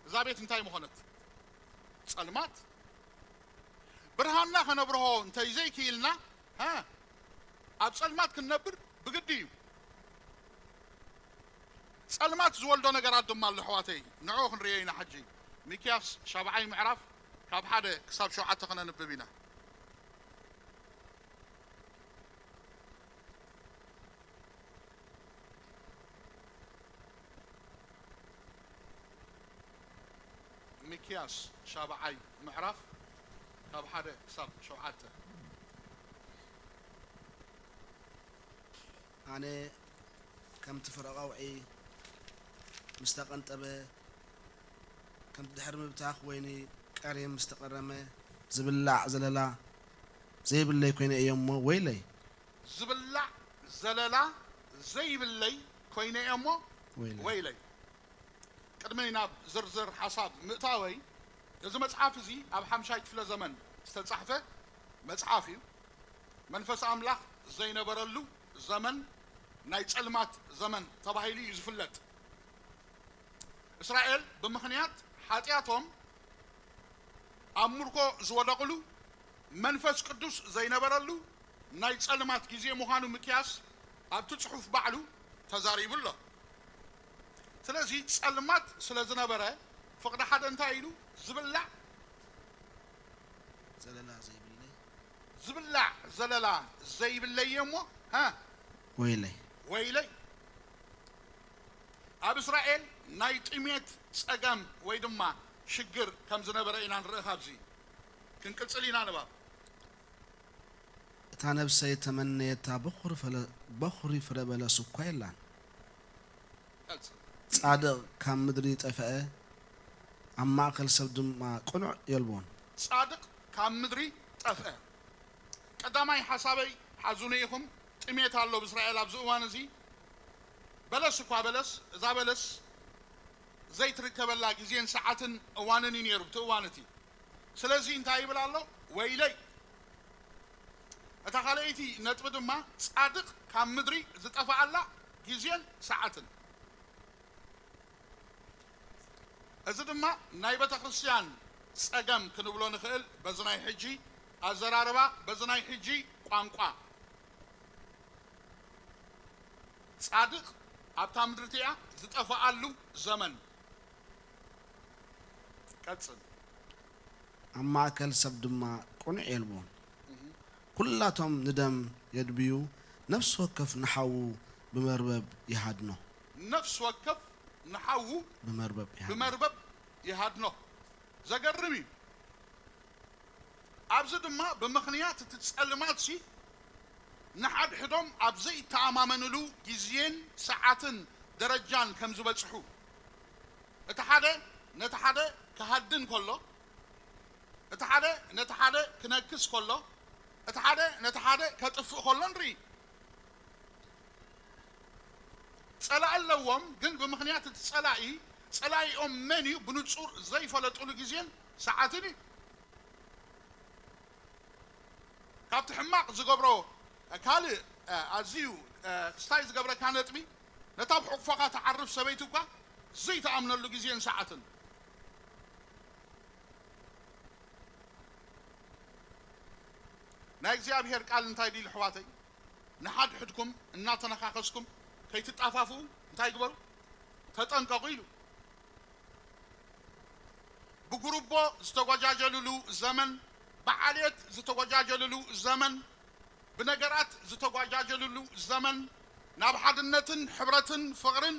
እዛ ቤት እንታይ ምኾነት? ጸልማት። ብርሃንና ከነብርሆ እንተይ ዘይክኢልና፣ ሃ፣ ኣብ ጸልማት ክንነብር ብግዲ እዩ። ጸልማት ዝወልዶ ነገራት ድማ ኣሎ ኣሕዋተይ። ንዕኡ ክንርእዮ ኢና ሕጂ። ሚክያስ ሻብዓይ ምዕራፍ ካብ ሓደ ክሳብ ሸውዓተ ከነንብብ ኢና። ሚክያስ ሻብዓይ ምዕራፍ ካብ ሓደ ክሳብ ሸውዓተ። ኣነ ከምቲ ፍረ ቀውዒ ምስ ተቐንጠበ፣ ከምቲ ድሕሪ ምብታኽ ወይኒ ቀርየም ምስ ተቐረመ፣ ዝብላዕ ዘለላ ዘይብለይ ኮይነ እየ እሞ ወይለይ። ዝብላዕ ዘለላ ዘይብለይ ኮይነ እየ እሞ ወይለይ። ወይለይ። ቅድሚ ናብ ዝርዝር ሓሳብ ምእታወይ፣ እዚ መጽሓፍ እዚ ኣብ ሓምሻይ ክፍለ ዘመን ዝተጻሕፈ መጽሓፍ እዩ። መንፈስ ኣምላኽ ዘይነበረሉ ዘመን ናይ ጸልማት ዘመን ተባሂሉ እዩ ዝፍለጥ። እስራኤል ብምኽንያት ሓጢኣቶም ኣብ ምርኮ ዝወደቕሉ መንፈስ ቅዱስ ዘይነበረሉ ናይ ጸልማት ግዜ ምዃኑ ምክያስ ኣብቲ ጽሑፍ ባዕሉ ተዛሪቡ ኣሎ። ስለዚ ጸልማት ስለ ዝነበረ ፍቕዲ ሓደ እንታይ ኢሉ ዝብላዕ ዘለላ ዘይብለይ ዝብላዕ ዘለላ ዘይብለየ እሞ ሃ ወይለይ ወይለይ ኣብ እስራኤል ናይ ጥሜት ጸገም ወይ ድማ ሽግር ከም ዝነበረ ኢና ንርኢ። ካብዚ ክንቅጽል ኢና ንባብ እታ ነብሰይ ተመነየታ በኹሪ ፍረ በለስ እኳ የላን። ቀጽል። ጻድቕ ካብ ምድሪ ጠፍአ፣ ኣብ ማእከል ሰብ ድማ ቅኑዕ የልቦን። ጻድቕ ካብ ምድሪ ጠፍአ። ቀዳማይ ሓሳበይ ሓዙኒ ኢኹም። ጥሜት ኣሎ ብእስራኤል ኣብዚ እዋን እዚ። በለስ እኳ በለስ፣ እዛ በለስ ዘይትርከበላ ግዜን ሰዓትን እዋንን እዩ ነይሩ ብቲ እዋን እቲ። ስለዚ እንታይ ይብል ኣሎ? ወይለይ። እታ ካልኣይቲ ነጥቢ ድማ ጻድቕ ካብ ምድሪ ዝጠፍኣላ ግዜን ሰዓትን። እዚ ድማ ናይ ቤተ ክርስቲያን ጸገም ክንብሎ ንኽእል። በዚ ናይ ሕጂ ኣዘራርባ፣ በዚ ናይ ሕጂ ቋንቋ ጻድቕ ኣብታ ምድሪ እቲኣ ዝጠፍኣሉ ዘመን። ቀጽል። ኣብ ማእከል ሰብ ድማ ቅኑዕ የልቦን። ኩላቶም ንደም የድብዩ፣ ነፍሲ ወከፍ ንሓዉ ብመርበብ ይሃድኖ። ነፍሲ ወከፍ ንሓዉ ብመርበብ ይሃድኖ። ብመርበብ ይሃድኖ። ዘገርም እዩ። ኣብዚ ድማ ብምኽንያት እቲ ጸልማትሲ ንሓድሕዶም ኣብ ዘይተኣማመንሉ ግዜን ሰዓትን ደረጃን ከም ዝበጽሑ፣ እቲ ሓደ ነቲ ሓደ ክሃድን ከሎ፣ እቲ ሓደ ነቲ ሓደ ክነክስ ከሎ፣ እቲ ሓደ ነቲ ሓደ ከጥፍእ ከሎ ንርኢ። ጸላኢ ኣለዎም፣ ግን ብምኽንያት እቲ ጸላኢ፣ ጸላኢኦም መን እዩ ብንጹር ዘይፈለጡሉ ግዜን ሰዓትን እዩ። ካብቲ ሕማቕ ዝገብሮ ካልእ ኣዝዩ ክስታይ ዝገብረካ ነጥቢ፣ ነታ ኣብ ሕቑፋኻ ትዓርፍ ሰበይቲ እኳ ዘይትኣምነሉ ግዜን ሰዓትን። ናይ እግዚኣብሔር ቃል እንታይ ድዩ ኣሕዋተይ? ንሓድሕድኩም እናተነኻኸስኩም ከይትጣፋፍኡ እንታይ ግበሩ? ተጠንቀቑ ኢሉ። ብጉርቦ ዝተጎጃጀልሉ ዘመን፣ ብዓሌት ዝተጎጃጀልሉ ዘመን፣ ብነገራት ዝተጎጃጀልሉ ዘመን፣ ናብ ሓድነትን ሕብረትን ፍቕርን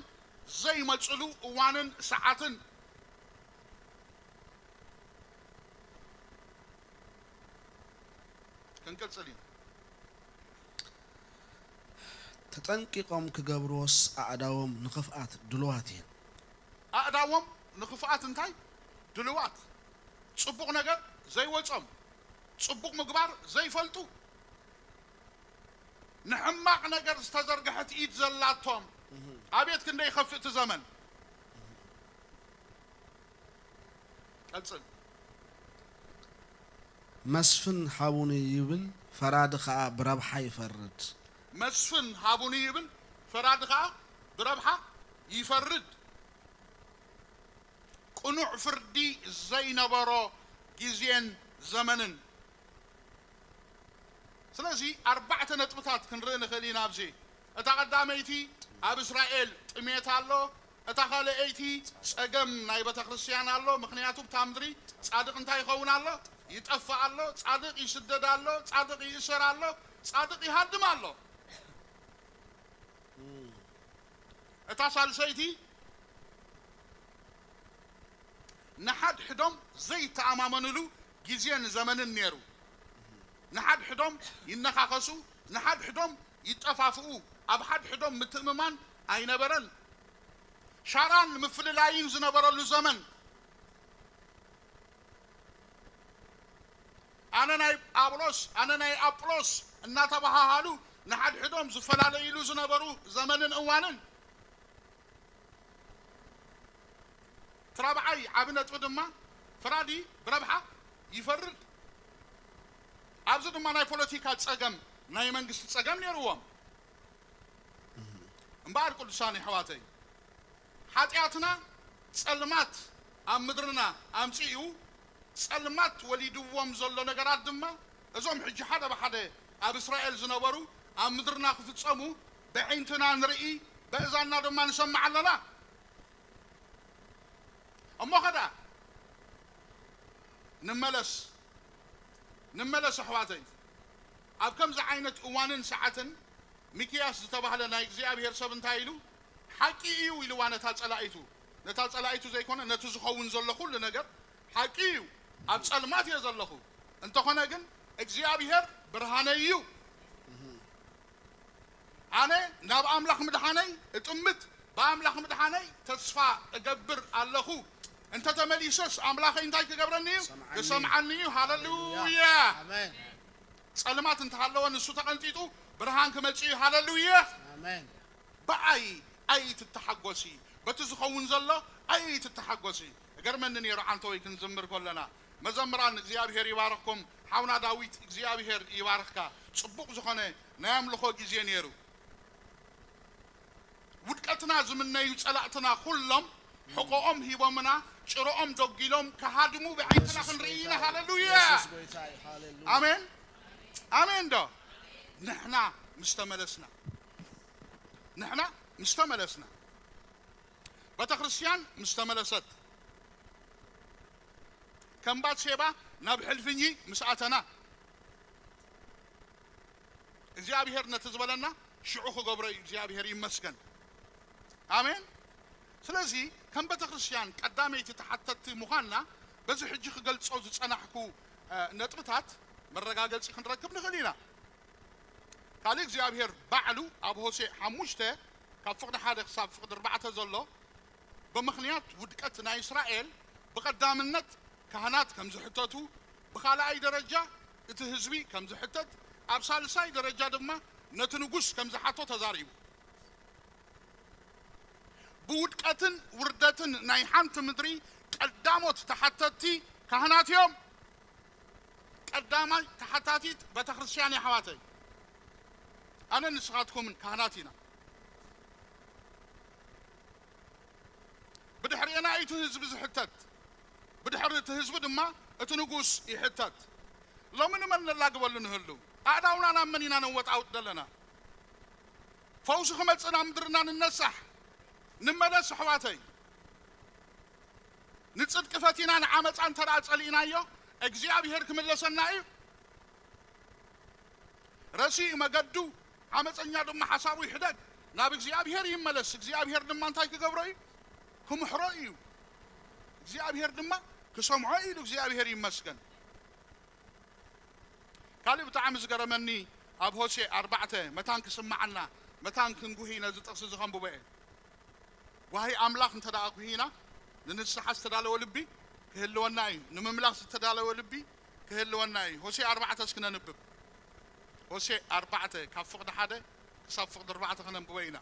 ዘይመጽሉ እዋንን ሰዓትን። ክንቅጽል ኢና። ተጠንቂቖም ክገብርዎስ ኣእዳዎም ንኽፍኣት ድሉዋት እየን። ኣእዳዎም ንኽፍኣት እንታይ ድሉዋት? ጽቡቕ ነገር ዘይወጾም፣ ጽቡቕ ምግባር ዘይፈልጡ፣ ንሕማቕ ነገር ዝተዘርግሐት ኢድ ዘላቶም። ኣቤት ክንደይ ይኸፍእ እቲ ዘመን። ቀጽል። መስፍን ሃቡኒ ይብል፣ ፈራዲ ኸኣ ብረብሓ ይፈርድ። መስፍን ሃቡኒ ይብል፣ ፈራዲ ኸኣ ብረብሓ ይፈርድ። ቅኑዕ ፍርዲ ዘይነበሮ ግዜን ዘመንን። ስለዚ ኣርባዕተ ነጥብታት ክንርኢ ንኽእል ኢና ኣብዚ። እታ ቀዳመይቲ ኣብ እስራኤል ጥሜት ኣሎ። እታ ካልኣይቲ ጸገም ናይ ቤተ ክርስቲያን ኣሎ። ምኽንያቱ ብታ ምድሪ ጻድቕ እንታይ ይኸውን ኣሎ? ይጠፍእ ኣሎ። ጻድቕ ይስደድ ኣሎ። ጻድቕ ይእሰር ኣሎ። ጻድቕ ይሃድም ኣሎ። እታ ሳልሰይቲ ንሓድሕዶም ዘይተኣማመንሉ ግዜን ዘመንን ነይሩ። ንሓድሕዶም ይነኻኸሱ፣ ንሓድሕዶም ይጠፋፍኡ፣ ኣብ ሓድሕዶም ምትእምማን ኣይነበረን። ሻራን ምፍልላይን ዝነበረሉ ዘመን። ኣነ ናይ ጳውሎስ፣ ኣነ ናይ ኣጵሎስ እናተባሃሃሉ ንሓድሕዶም ዝፈላለይሉ ዝነበሩ ዘመንን እዋንን። እቲ ራብዓይ ዓቢ ነጥቢ ድማ ፈራዲ ብረብሓ ይፈርድ። ኣብዚ ድማ ናይ ፖለቲካ ጸገም ናይ መንግስቲ ጸገም ነይርዎም። እምበኣር ቅዱሳን ኣሕዋተይ፣ ሓጢኣትና ጸልማት ኣብ ምድርና ኣምጺኡ፣ ጸልማት ወሊድዎም ዘሎ ነገራት ድማ፣ እዞም ሕጂ ሓደ ብሓደ ኣብ እስራኤል ዝነበሩ፣ ኣብ ምድርና ክፍጸሙ ብዕይንትና ንርኢ፣ በእዛንና ድማ ንሰምዕ ኣለና። እሞ ኸዳ ንመለስ፣ ንመለስ ኣሕዋተይ። ኣብ ከምዚ ዓይነት እዋንን ሰዓትን ሚክያስ ዝተባህለ ናይ እግዚኣብሔር ሰብ እንታይ ኢሉ? ሓቂ እዩ ኢልዋ ነታ ጸላኢቱ። ነታ ጸላኢቱ ዘይኮነ፣ ነቲ ዝኸውን ዘሎ ኩሉ ነገር ሓቂ እዩ። ኣብ ጸልማት እየ ዘለኹ። እንተኾነ ግን እግዚኣብሔር ብርሃነይ እዩ። ኣነ ናብ ኣምላኽ ምድሓነይ እጥምት፣ ብኣምላኽ ምድሓነይ ተስፋ እገብር ኣለኹ። እንተ ተመሊሰስ ኣምላኸይ እንታይ ክገብረኒ እዩ? ክሰምዓኒ። ክሰምዓኒ እዩ። ሃሌሉያ። ኣሜን። ጸልማት እንተሃለወ ንሱ ተቐንጢጡ ብርሃን ክመጽእ እዩ። ሃሌሉያ። ኣሜን። ብኣይ ኣይትተሓጎሲ፣ በቲ ዝኸውን ዘሎ ኣይትተሓጎሲ። እገርመኒ ነይሩ ዓንተወይ ክንዝምር ከለና፣ መዘምራን እግዚኣብሔር ይባርኽኩም። ሓውና ዳዊት እግዚኣብሔር ይባርኽካ። ጽቡቕ ዝኾነ ናይ ኣምልኾ ግዜ ነይሩ። ውድቀትና ዝምነዩ ጸላእትና ኩሎም ሕቖኦም ሂቦምና፣ ጭረኦም ደጒሎም ክሃድሙ ብዓይንትና ክንርኢ ኢና። ሃሌሉያ። ኢየሱስ ጎይታ እዩ። ሃሌሉያ። ኣሜን። ኣሜን ዶ? ንሕና ምስ ተመለስና፣ ንሕና ምስ ተመለስና፣ ቤተ ክርስቲያን ምስ ተመለሰት፣ ከም ባትሴባ ናብ ሕልፍኚ ምስ ኣተና፣ እግዚኣብሔር ነቲ ዝበለና ሽዑ ክገብሮ እዩ። እግዚኣብሔር ይመስገን። ኣሜን። ስለዚ ከም ቤተ ክርስቲያን ቀዳመይቲ ተሓተትቲ ምዃንና በዚ ሕጂ ክገልጾ ዝጸናሕኩ፣ እ፣ ነጥብታት መረጋገጺ ክንረክብ ንኽእል ኢና። ካልእ እግዚኣብሔር ባዕሉ ኣብ ሆሴዕ ሓሙሽተ ካብ ፍቕዲ ሓደ ክሳብ ፍቕዲ ኣርባዕተ ዘሎ ብምኽንያት ውድቀት ናይ እስራኤል ብቐዳምነት ካህናት ከም ዝሕተቱ፣ ብኻልኣይ ደረጃ እቲ ህዝቢ ከም ዝሕተት፣ ኣብ ሳልሳይ ደረጃ ድማ ነቲ ንጉስ ከም ዝሓቶ ተዛሪቡ። ብውድቀትን ውርደትን ናይ ሓንቲ ምድሪ ቀዳሞት ተሓተትቲ ካህናት እዮም። ቀዳማይ ተሓታቲት ቤተ ክርስቲያን እያ ኣሕዋተይ። ኣነ ንስኻትኩምን ካህናት ኢና። ብድሕሪና እዩ እቲ ህዝቢ ዝሕተት። ብድሕሪ እቲ ህዝቢ ድማ እቲ ንጉስ ይሕተት። ሎሚ ንመን ነላግበሉ ንህሉ? ኣእዳውና ናብ መን ኢና ነወጣውጥ ዘለና? ፈውሲ ክመጽእ ናብ ምድርና ንነሳሕ። ንመለስ ኣሕዋተይ። ንጽድቂ ፈቲና ንዓመጻ እንተ ደኣ ጸሊእናዮ፣ እግዚኣብሔር ክምለሰና እዩ። ረሲኡ መገዱ፣ ዓመጸኛ ድማ ሓሳቡ ይሕደግ፣ ናብ እግዚኣብሔር ይመለስ። እግዚኣብሔር ድማ እንታይ ክገብሮ እዩ? ክምሕሮ እዩ። እግዚኣብሔር ድማ ክሰምዖ እዩ። እግዚኣብሔር ይመስገን። ካልእ ብጣዕሚ ዝገረመኒ፣ ኣብ ሆሴዕ ኣርባዕተ መታን ክስምዓና፣ መታን ክንጉሂ ነዚ ጥቕሲ እዚ ከንብቦ እየ። ጓሂ ኣምላኽ እንተ ደኣ ጒሂና፣ ንንስሓ ዝተዳለወ ልቢ ክህልወና እዩ። ንምምላስ ዝተዳለወ ልቢ ክህልወና እዩ። ሆሴዕ ኣርባዕተ እስኪ ነንብብ። ሆሴዕ ኣርባዕተ ካብ ፍቕዲ ሓደ ክሳብ ፍቕዲ ኣርባዕተ ከነንብቦ ኢና።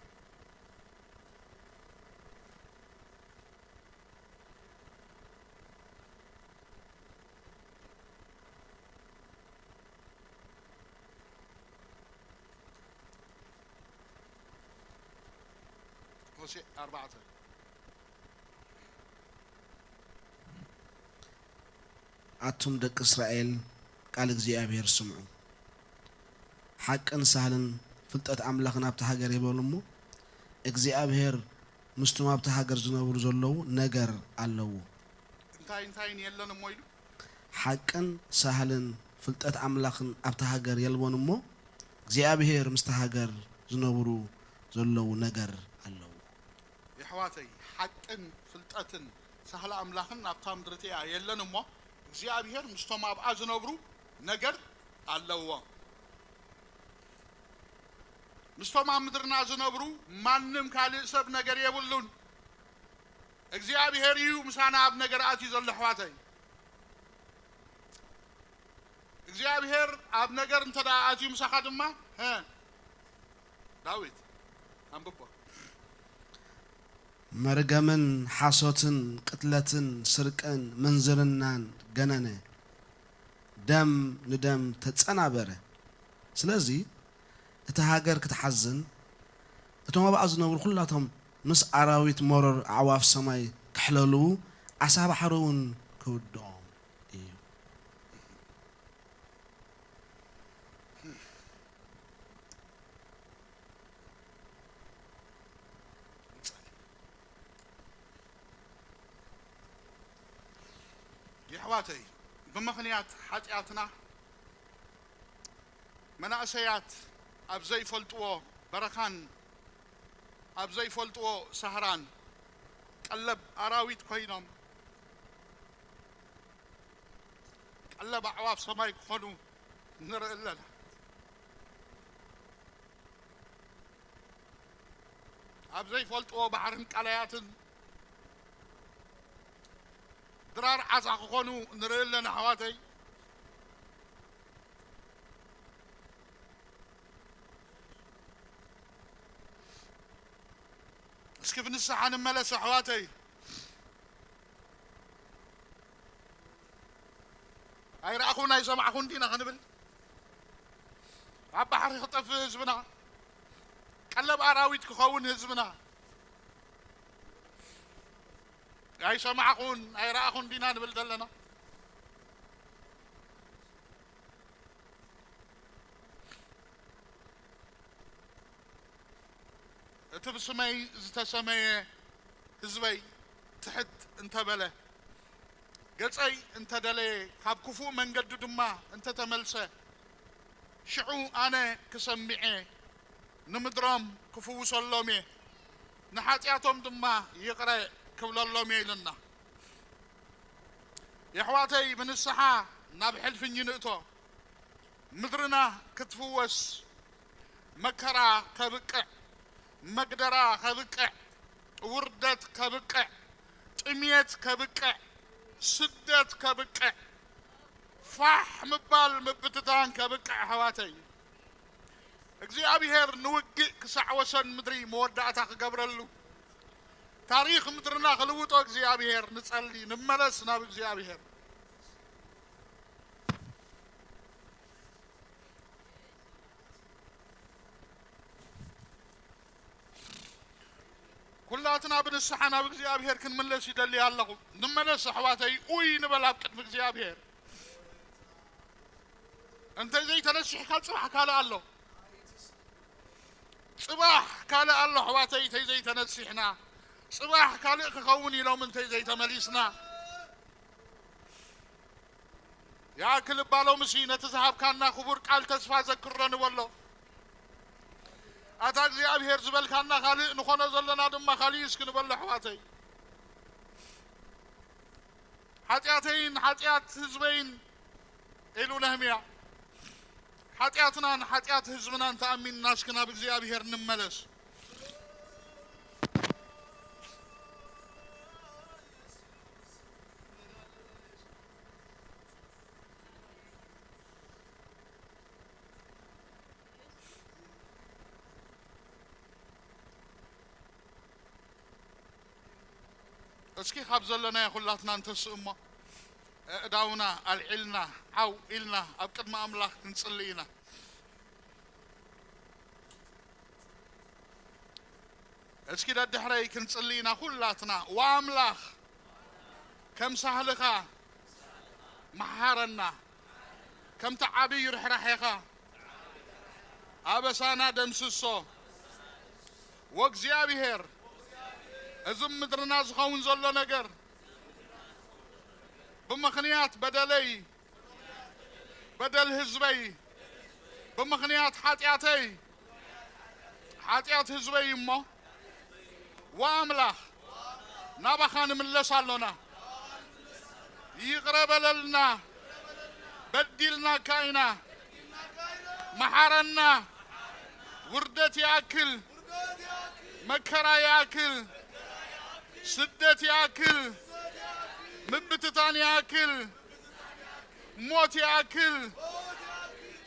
ሆሴዕ ኣርባዕተ። ኣቱም ደቂ እስራኤል፣ ቃል እግዚኣብሔር ስምዑ። ሓቅን ሳህልን ፍልጠት ኣምላኽን ኣብታ ሃገር የበሉ እሞ፣ እግዚኣብሔር ምስቶም ኣብታ ሃገር ዝነብሩ ዘለዉ ነገር ኣለዎ። እንታይ እንታይን የለን እሞ ኢሉ። ሓቅን ሳህልን ፍልጠት ኣምላኽን ኣብታ ሃገር የልቦን እሞ፣ እግዚኣብሔር ምስታ ሃገር ዝነብሩ ዘለዉ ነገር ኣለዎ። የሕዋተይ፣ ሓቅን ፍልጠትን ሳህሊ ኣምላኽን ኣብታ ምድሪ እቲኣ የለን እሞ፣ እግዚኣብሔር ምስቶም ኣብኣ ዝነብሩ ነገር ኣለዎ። ምስቶም ኣብ ምድርና ዝነብሩ ማንም ካልእ ሰብ ነገር የብሉን። እግዚኣብሔር እዩ ምሳና ኣብ ነገር ኣትዩ ዘሎ፣ ኣሕዋተይ። እግዚኣብሔር ኣብ ነገር እንተ ደኣ ኣትዩ ምሳኻ ድማ፣ ሀ፣ ዳዊት፣ ኣንብቦ። መርገምን ሓሶትን ቅትለትን ስርቅን ምንዝርናን ገነነ። ደም ንደም ተጸናበረ። ስለዚ እታ ሃገር ክትሓዝን፣ እቶም ኣብኣ ዝነብሩ ኩላቶም ምስ ኣራዊት መሮር ኣዕዋፍ ሰማይ ክሕለልዉ፣ ዓሳ ባሕሪ እውን ክውድኦም እዩ። የሕዋተይ፣ ብምኽንያት ሓጢኣትና መናእሰያት ኣብ ዘይፈልጥዎ በረኻን ኣብ ዘይፈልጥዎ ሳህራን ቀለብ ኣራዊት ኮይኖም፣ ቀለብ ኣዕዋፍ ሰማይ ክኾኑ ንርኢ ኣለና። ኣብ ዘይፈልጥዎ ባሕርን ቀላያትን ድራር ዓሳ ክኾኑ ንርኢ ኣለና፣ ኣሕዋተይ። እስኪ ብንስሓ ንመለስ፣ ኣሕዋተይ። ኣይረኣኹን ኣይሰማዕኹን ዲና ክንብል? ኣብ ባሕሪ ክጠፍእ ህዝብና፣ ቀለብ ኣራዊት ክኸውን ህዝብና። ኣይሰማዕኹን ኣይረኣኹን ዲና ንብል ዘለና? እቲ ብስመይ ዝተሰመየ ህዝበይ ትሕት እንተበለ፣ ገጸይ እንተደለየ፣ ካብ ክፉእ መንገዱ ድማ እንተተመልሰ፣ ሽዑ ኣነ ክሰምዕ እየ፣ ንምድሮም ክፍውሰሎም እየ፣ ንሓጢኣቶም ድማ ይቕረ ክብለሎም እየ ኢሉና። የሕዋተይ፣ ብንስሓ ናብ ሕልፍኝ ንእቶ። ምድርና ክትፍወስ፣ መከራ ከብቅዕ፣ መግደራ ከብቅዕ፣ ውርደት ከብቅዕ፣ ጥምየት ከብቅዕ፣ ስደት ከብቅዕ፣ ፋሕ ምባል ምብትታን ከብቅዕ፣ ኣሕዋተይ፣ እግዚኣብሄር ንውግእ ክሳዕ ወሰን ምድሪ መወዳእታ ክገብረሉ፣ ታሪኽ ምድርና ክልውጦ እግዚኣብሄር ንጸሊ፣ ንመለስ ናብ እግዚኣብሄር። ኩላትና ብንስሓ ናብ እግዚኣብሄር ክንምለስ ይደሊ ኣለኹ። ንመለስ ኣሕዋተይ፣ ኡይ ንበል ኣብ ቅድሚ እግዚኣብሄር። እንተ ዘይተነሲሕካ ጽባሕ ካልእ ኣሎ። ጽባሕ ካልእ ኣሎ ኣሕዋተይ፣ እንተ ዘይተነሲሕና። ጽባሕ ካልእ ክኸውን ኢሎም እንተ ዘይተመሊስና። ይኣክል እባ ሎምሲ ነቲ ዝሃብካና ክቡር ቃል ተስፋ ዘክሮ ንበሎ። ኣታ እግዚኣብሄር ዝበልካና ካልእ ንኾኖ ዘለና ድማ ካልእ እስኪ ንበሎ ኣሕዋተይ። ሓጢኣተይን ሓጢኣት ህዝበይን ኢሉ ነህምያ። ሓጢኣትናን ሓጢኣት ህዝብናን ተኣሚንና እስኪ ናብ እግዚኣብሄር ንመለስ። እስኪ ካብ ዘለናዮ ኩላትና እንተስእ እሞ፣ ኣእዳውና ኣልዒልና፣ ዓው ኢልና ኣብ ቅድሚ ኣምላኽ ክንጽሊ ኢና። እስኪ ደድሕረይ ክንጽሊ ኢና ኩላትና። ወኣምላኽ፣ ከም ሳህልኻ መሓረና፣ ከምቲ ዓብዪ ርሕራሔኻ ኣበሳና ደምስሶ። ወእግዚኣብሔር፣ እዚ ምድርና ዝኸውን ዘሎ ነገር ብምኽንያት በደለይ፣ በደል ህዝበይ፣ ብምኽንያት ሓጢኣተይ፣ ሓጢኣት ህዝበይ እሞ፣ ወኣምላኽ፣ ናባኻ ንምለስ ኣሎና። ይቕረ በለልና፣ በዲልናካ ኢና። መሓረና። ውርደት ይኣክል፣ መከራ ይኣክል፣ ስደት ይኣክል፣ ምብትታን ይኣክል፣ ሞት ይኣክል፣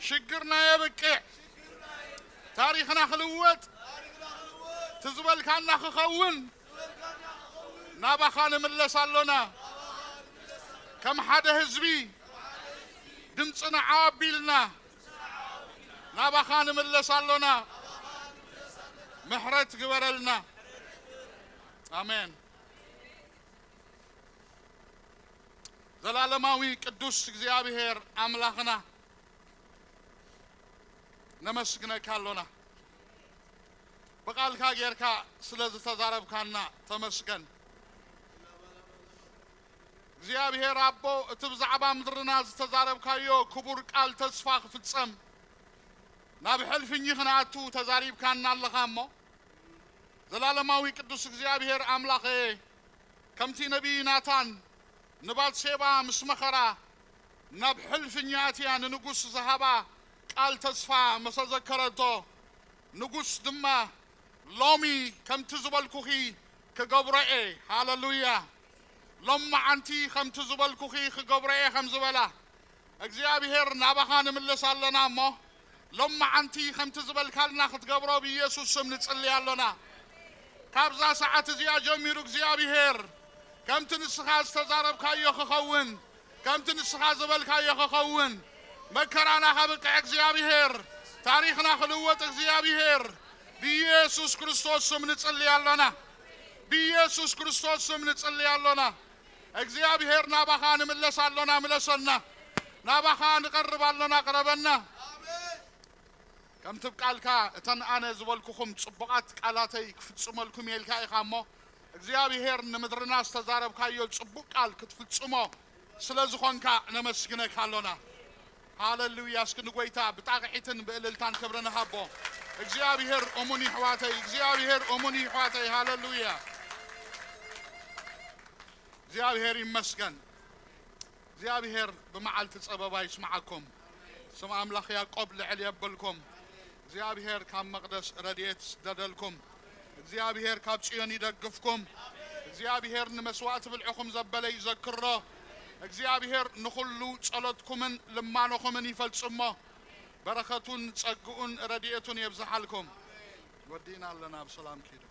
ሽግርና የብቅዕ፣ ታሪኽና ክልወጥ፣ እቲ ዝበልካና ክኸውን፣ ናባኻ ንምለስ ኣሎና። ከም ሓደ ህዝቢ ድምፅና ዓው ኣቢልና፣ ናባኻ ንምለስ ኣሎና። ምሕረት ግበረልና። ኣሜን። ዘላለማዊ ቅዱስ እግዚኣብሔር ኣምላኽና፣ ነመስግነካ ኣሎና። ብቓልካ ጌርካ ስለ ዝተዛረብካና ተመስገን። እግዚኣብሔር ኣቦ፣ እቲ ብዛዕባ ምድርና ዝተዛረብካዮ ክቡር ቃል ተስፋ ክፍጸም፣ ናብ ሕልፍኚ ክንኣቱ ተዛሪብካና ኣለኻ እሞ፣ ዘላለማዊ ቅዱስ እግዚኣብሔር ኣምላኸ፣ ከምቲ ነቢይ ናታን ንባትሴባ ምስ መኸራ ናብ ሕልፍኛ ኣትያ ንንጉስ ዝሃባ ቃል ተስፋ መሰ ዘከረቶ፣ ንጉስ ድማ፣ "ሎሚ ከምቲ ዝበልኩኺ ክገብሮ እየ።" ሃለሉያ። ሎመዓንቲ ከምቲ ዝበልኩኺ ክገብሮ እየ ከም ዝበላ፣ እግዚኣብሔር ናባኻ ንምለስ ኣለና እሞ፣ ሎመዓንቲ ከምቲ ዝበልካልና ክትገብሮ ብኢየሱስ ስም ንጽሊ ኣሎና። ካብዛ ሰዓት እዚኣ ጀሚሩ እግዚኣብሔር ከምቲ ንስኻ ዝተዛረብካዮ ክኸውን፣ ከምቲ ንስኻ ዝበልካዮ ክኸውን፣ መከራና ከብቅዕ እግዚኣብሔር፣ ታሪኽና ክልወጥ እግዚኣብሔር፣ ብኢየሱስ ክርስቶስ ስም ንጽሊ ኣሎና። ብኢየሱስ ክርስቶስ ስም ንጽሊ ኣሎና። እግዚኣብሔር ናባኻ ንምለስ ኣሎና፣ ምለሰና። ናባኻ ንቐርብ ኣሎና፣ ቅረበና። ከምቲ ብ ቃልካ፣ "እተን ኣነ ዝበልኩኹም ጽቡቓት ቃላተይ ክፍጽመልኩም እየ" ኢልካ ኢኻ እሞ፣ እግዚኣብሔር ንምድርና ዝተዛረብካዮ ጽቡቕ ቃል ክትፍጽሞ ስለ ዝኾንካ ነመስግነካ ኣሎና። ሃለሉያ። እስኪ ንጎይታ ብጣቕዒትን ብእልልታን ክብሪ ንሃቦ። እግዚኣብሔር እሙን ይሕዋተይ፣ እግዚኣብሔር እሙን ይሕዋተይ። ሃለሉያ። እግዚኣብሔር ይመስገን። እግዚኣብሔር ብመዓልቲ ጸበባ ይስምዓኩም። ስም ኣምላኽ ያዕቆብ ልዕል የብልኩም። እግዚኣብሔር ካብ መቕደስ ረድኤት ይስደደልኩም። እግዚኣብሔር ካብ ጽዮን ይደግፍኩም። እግዚኣብሔር ንመስዋእቲ ብልዕኹም ዘበለ ይዘክሮ። እግዚኣብሔር ንኹሉ ጸሎትኩምን ልማኖኹምን ይፈጽሞ። በረኸቱን ጸግኡን ረድኤቱን የብዝሓልኩም። ወዲእና ኣለና፣ ብሰላም ኪዱ።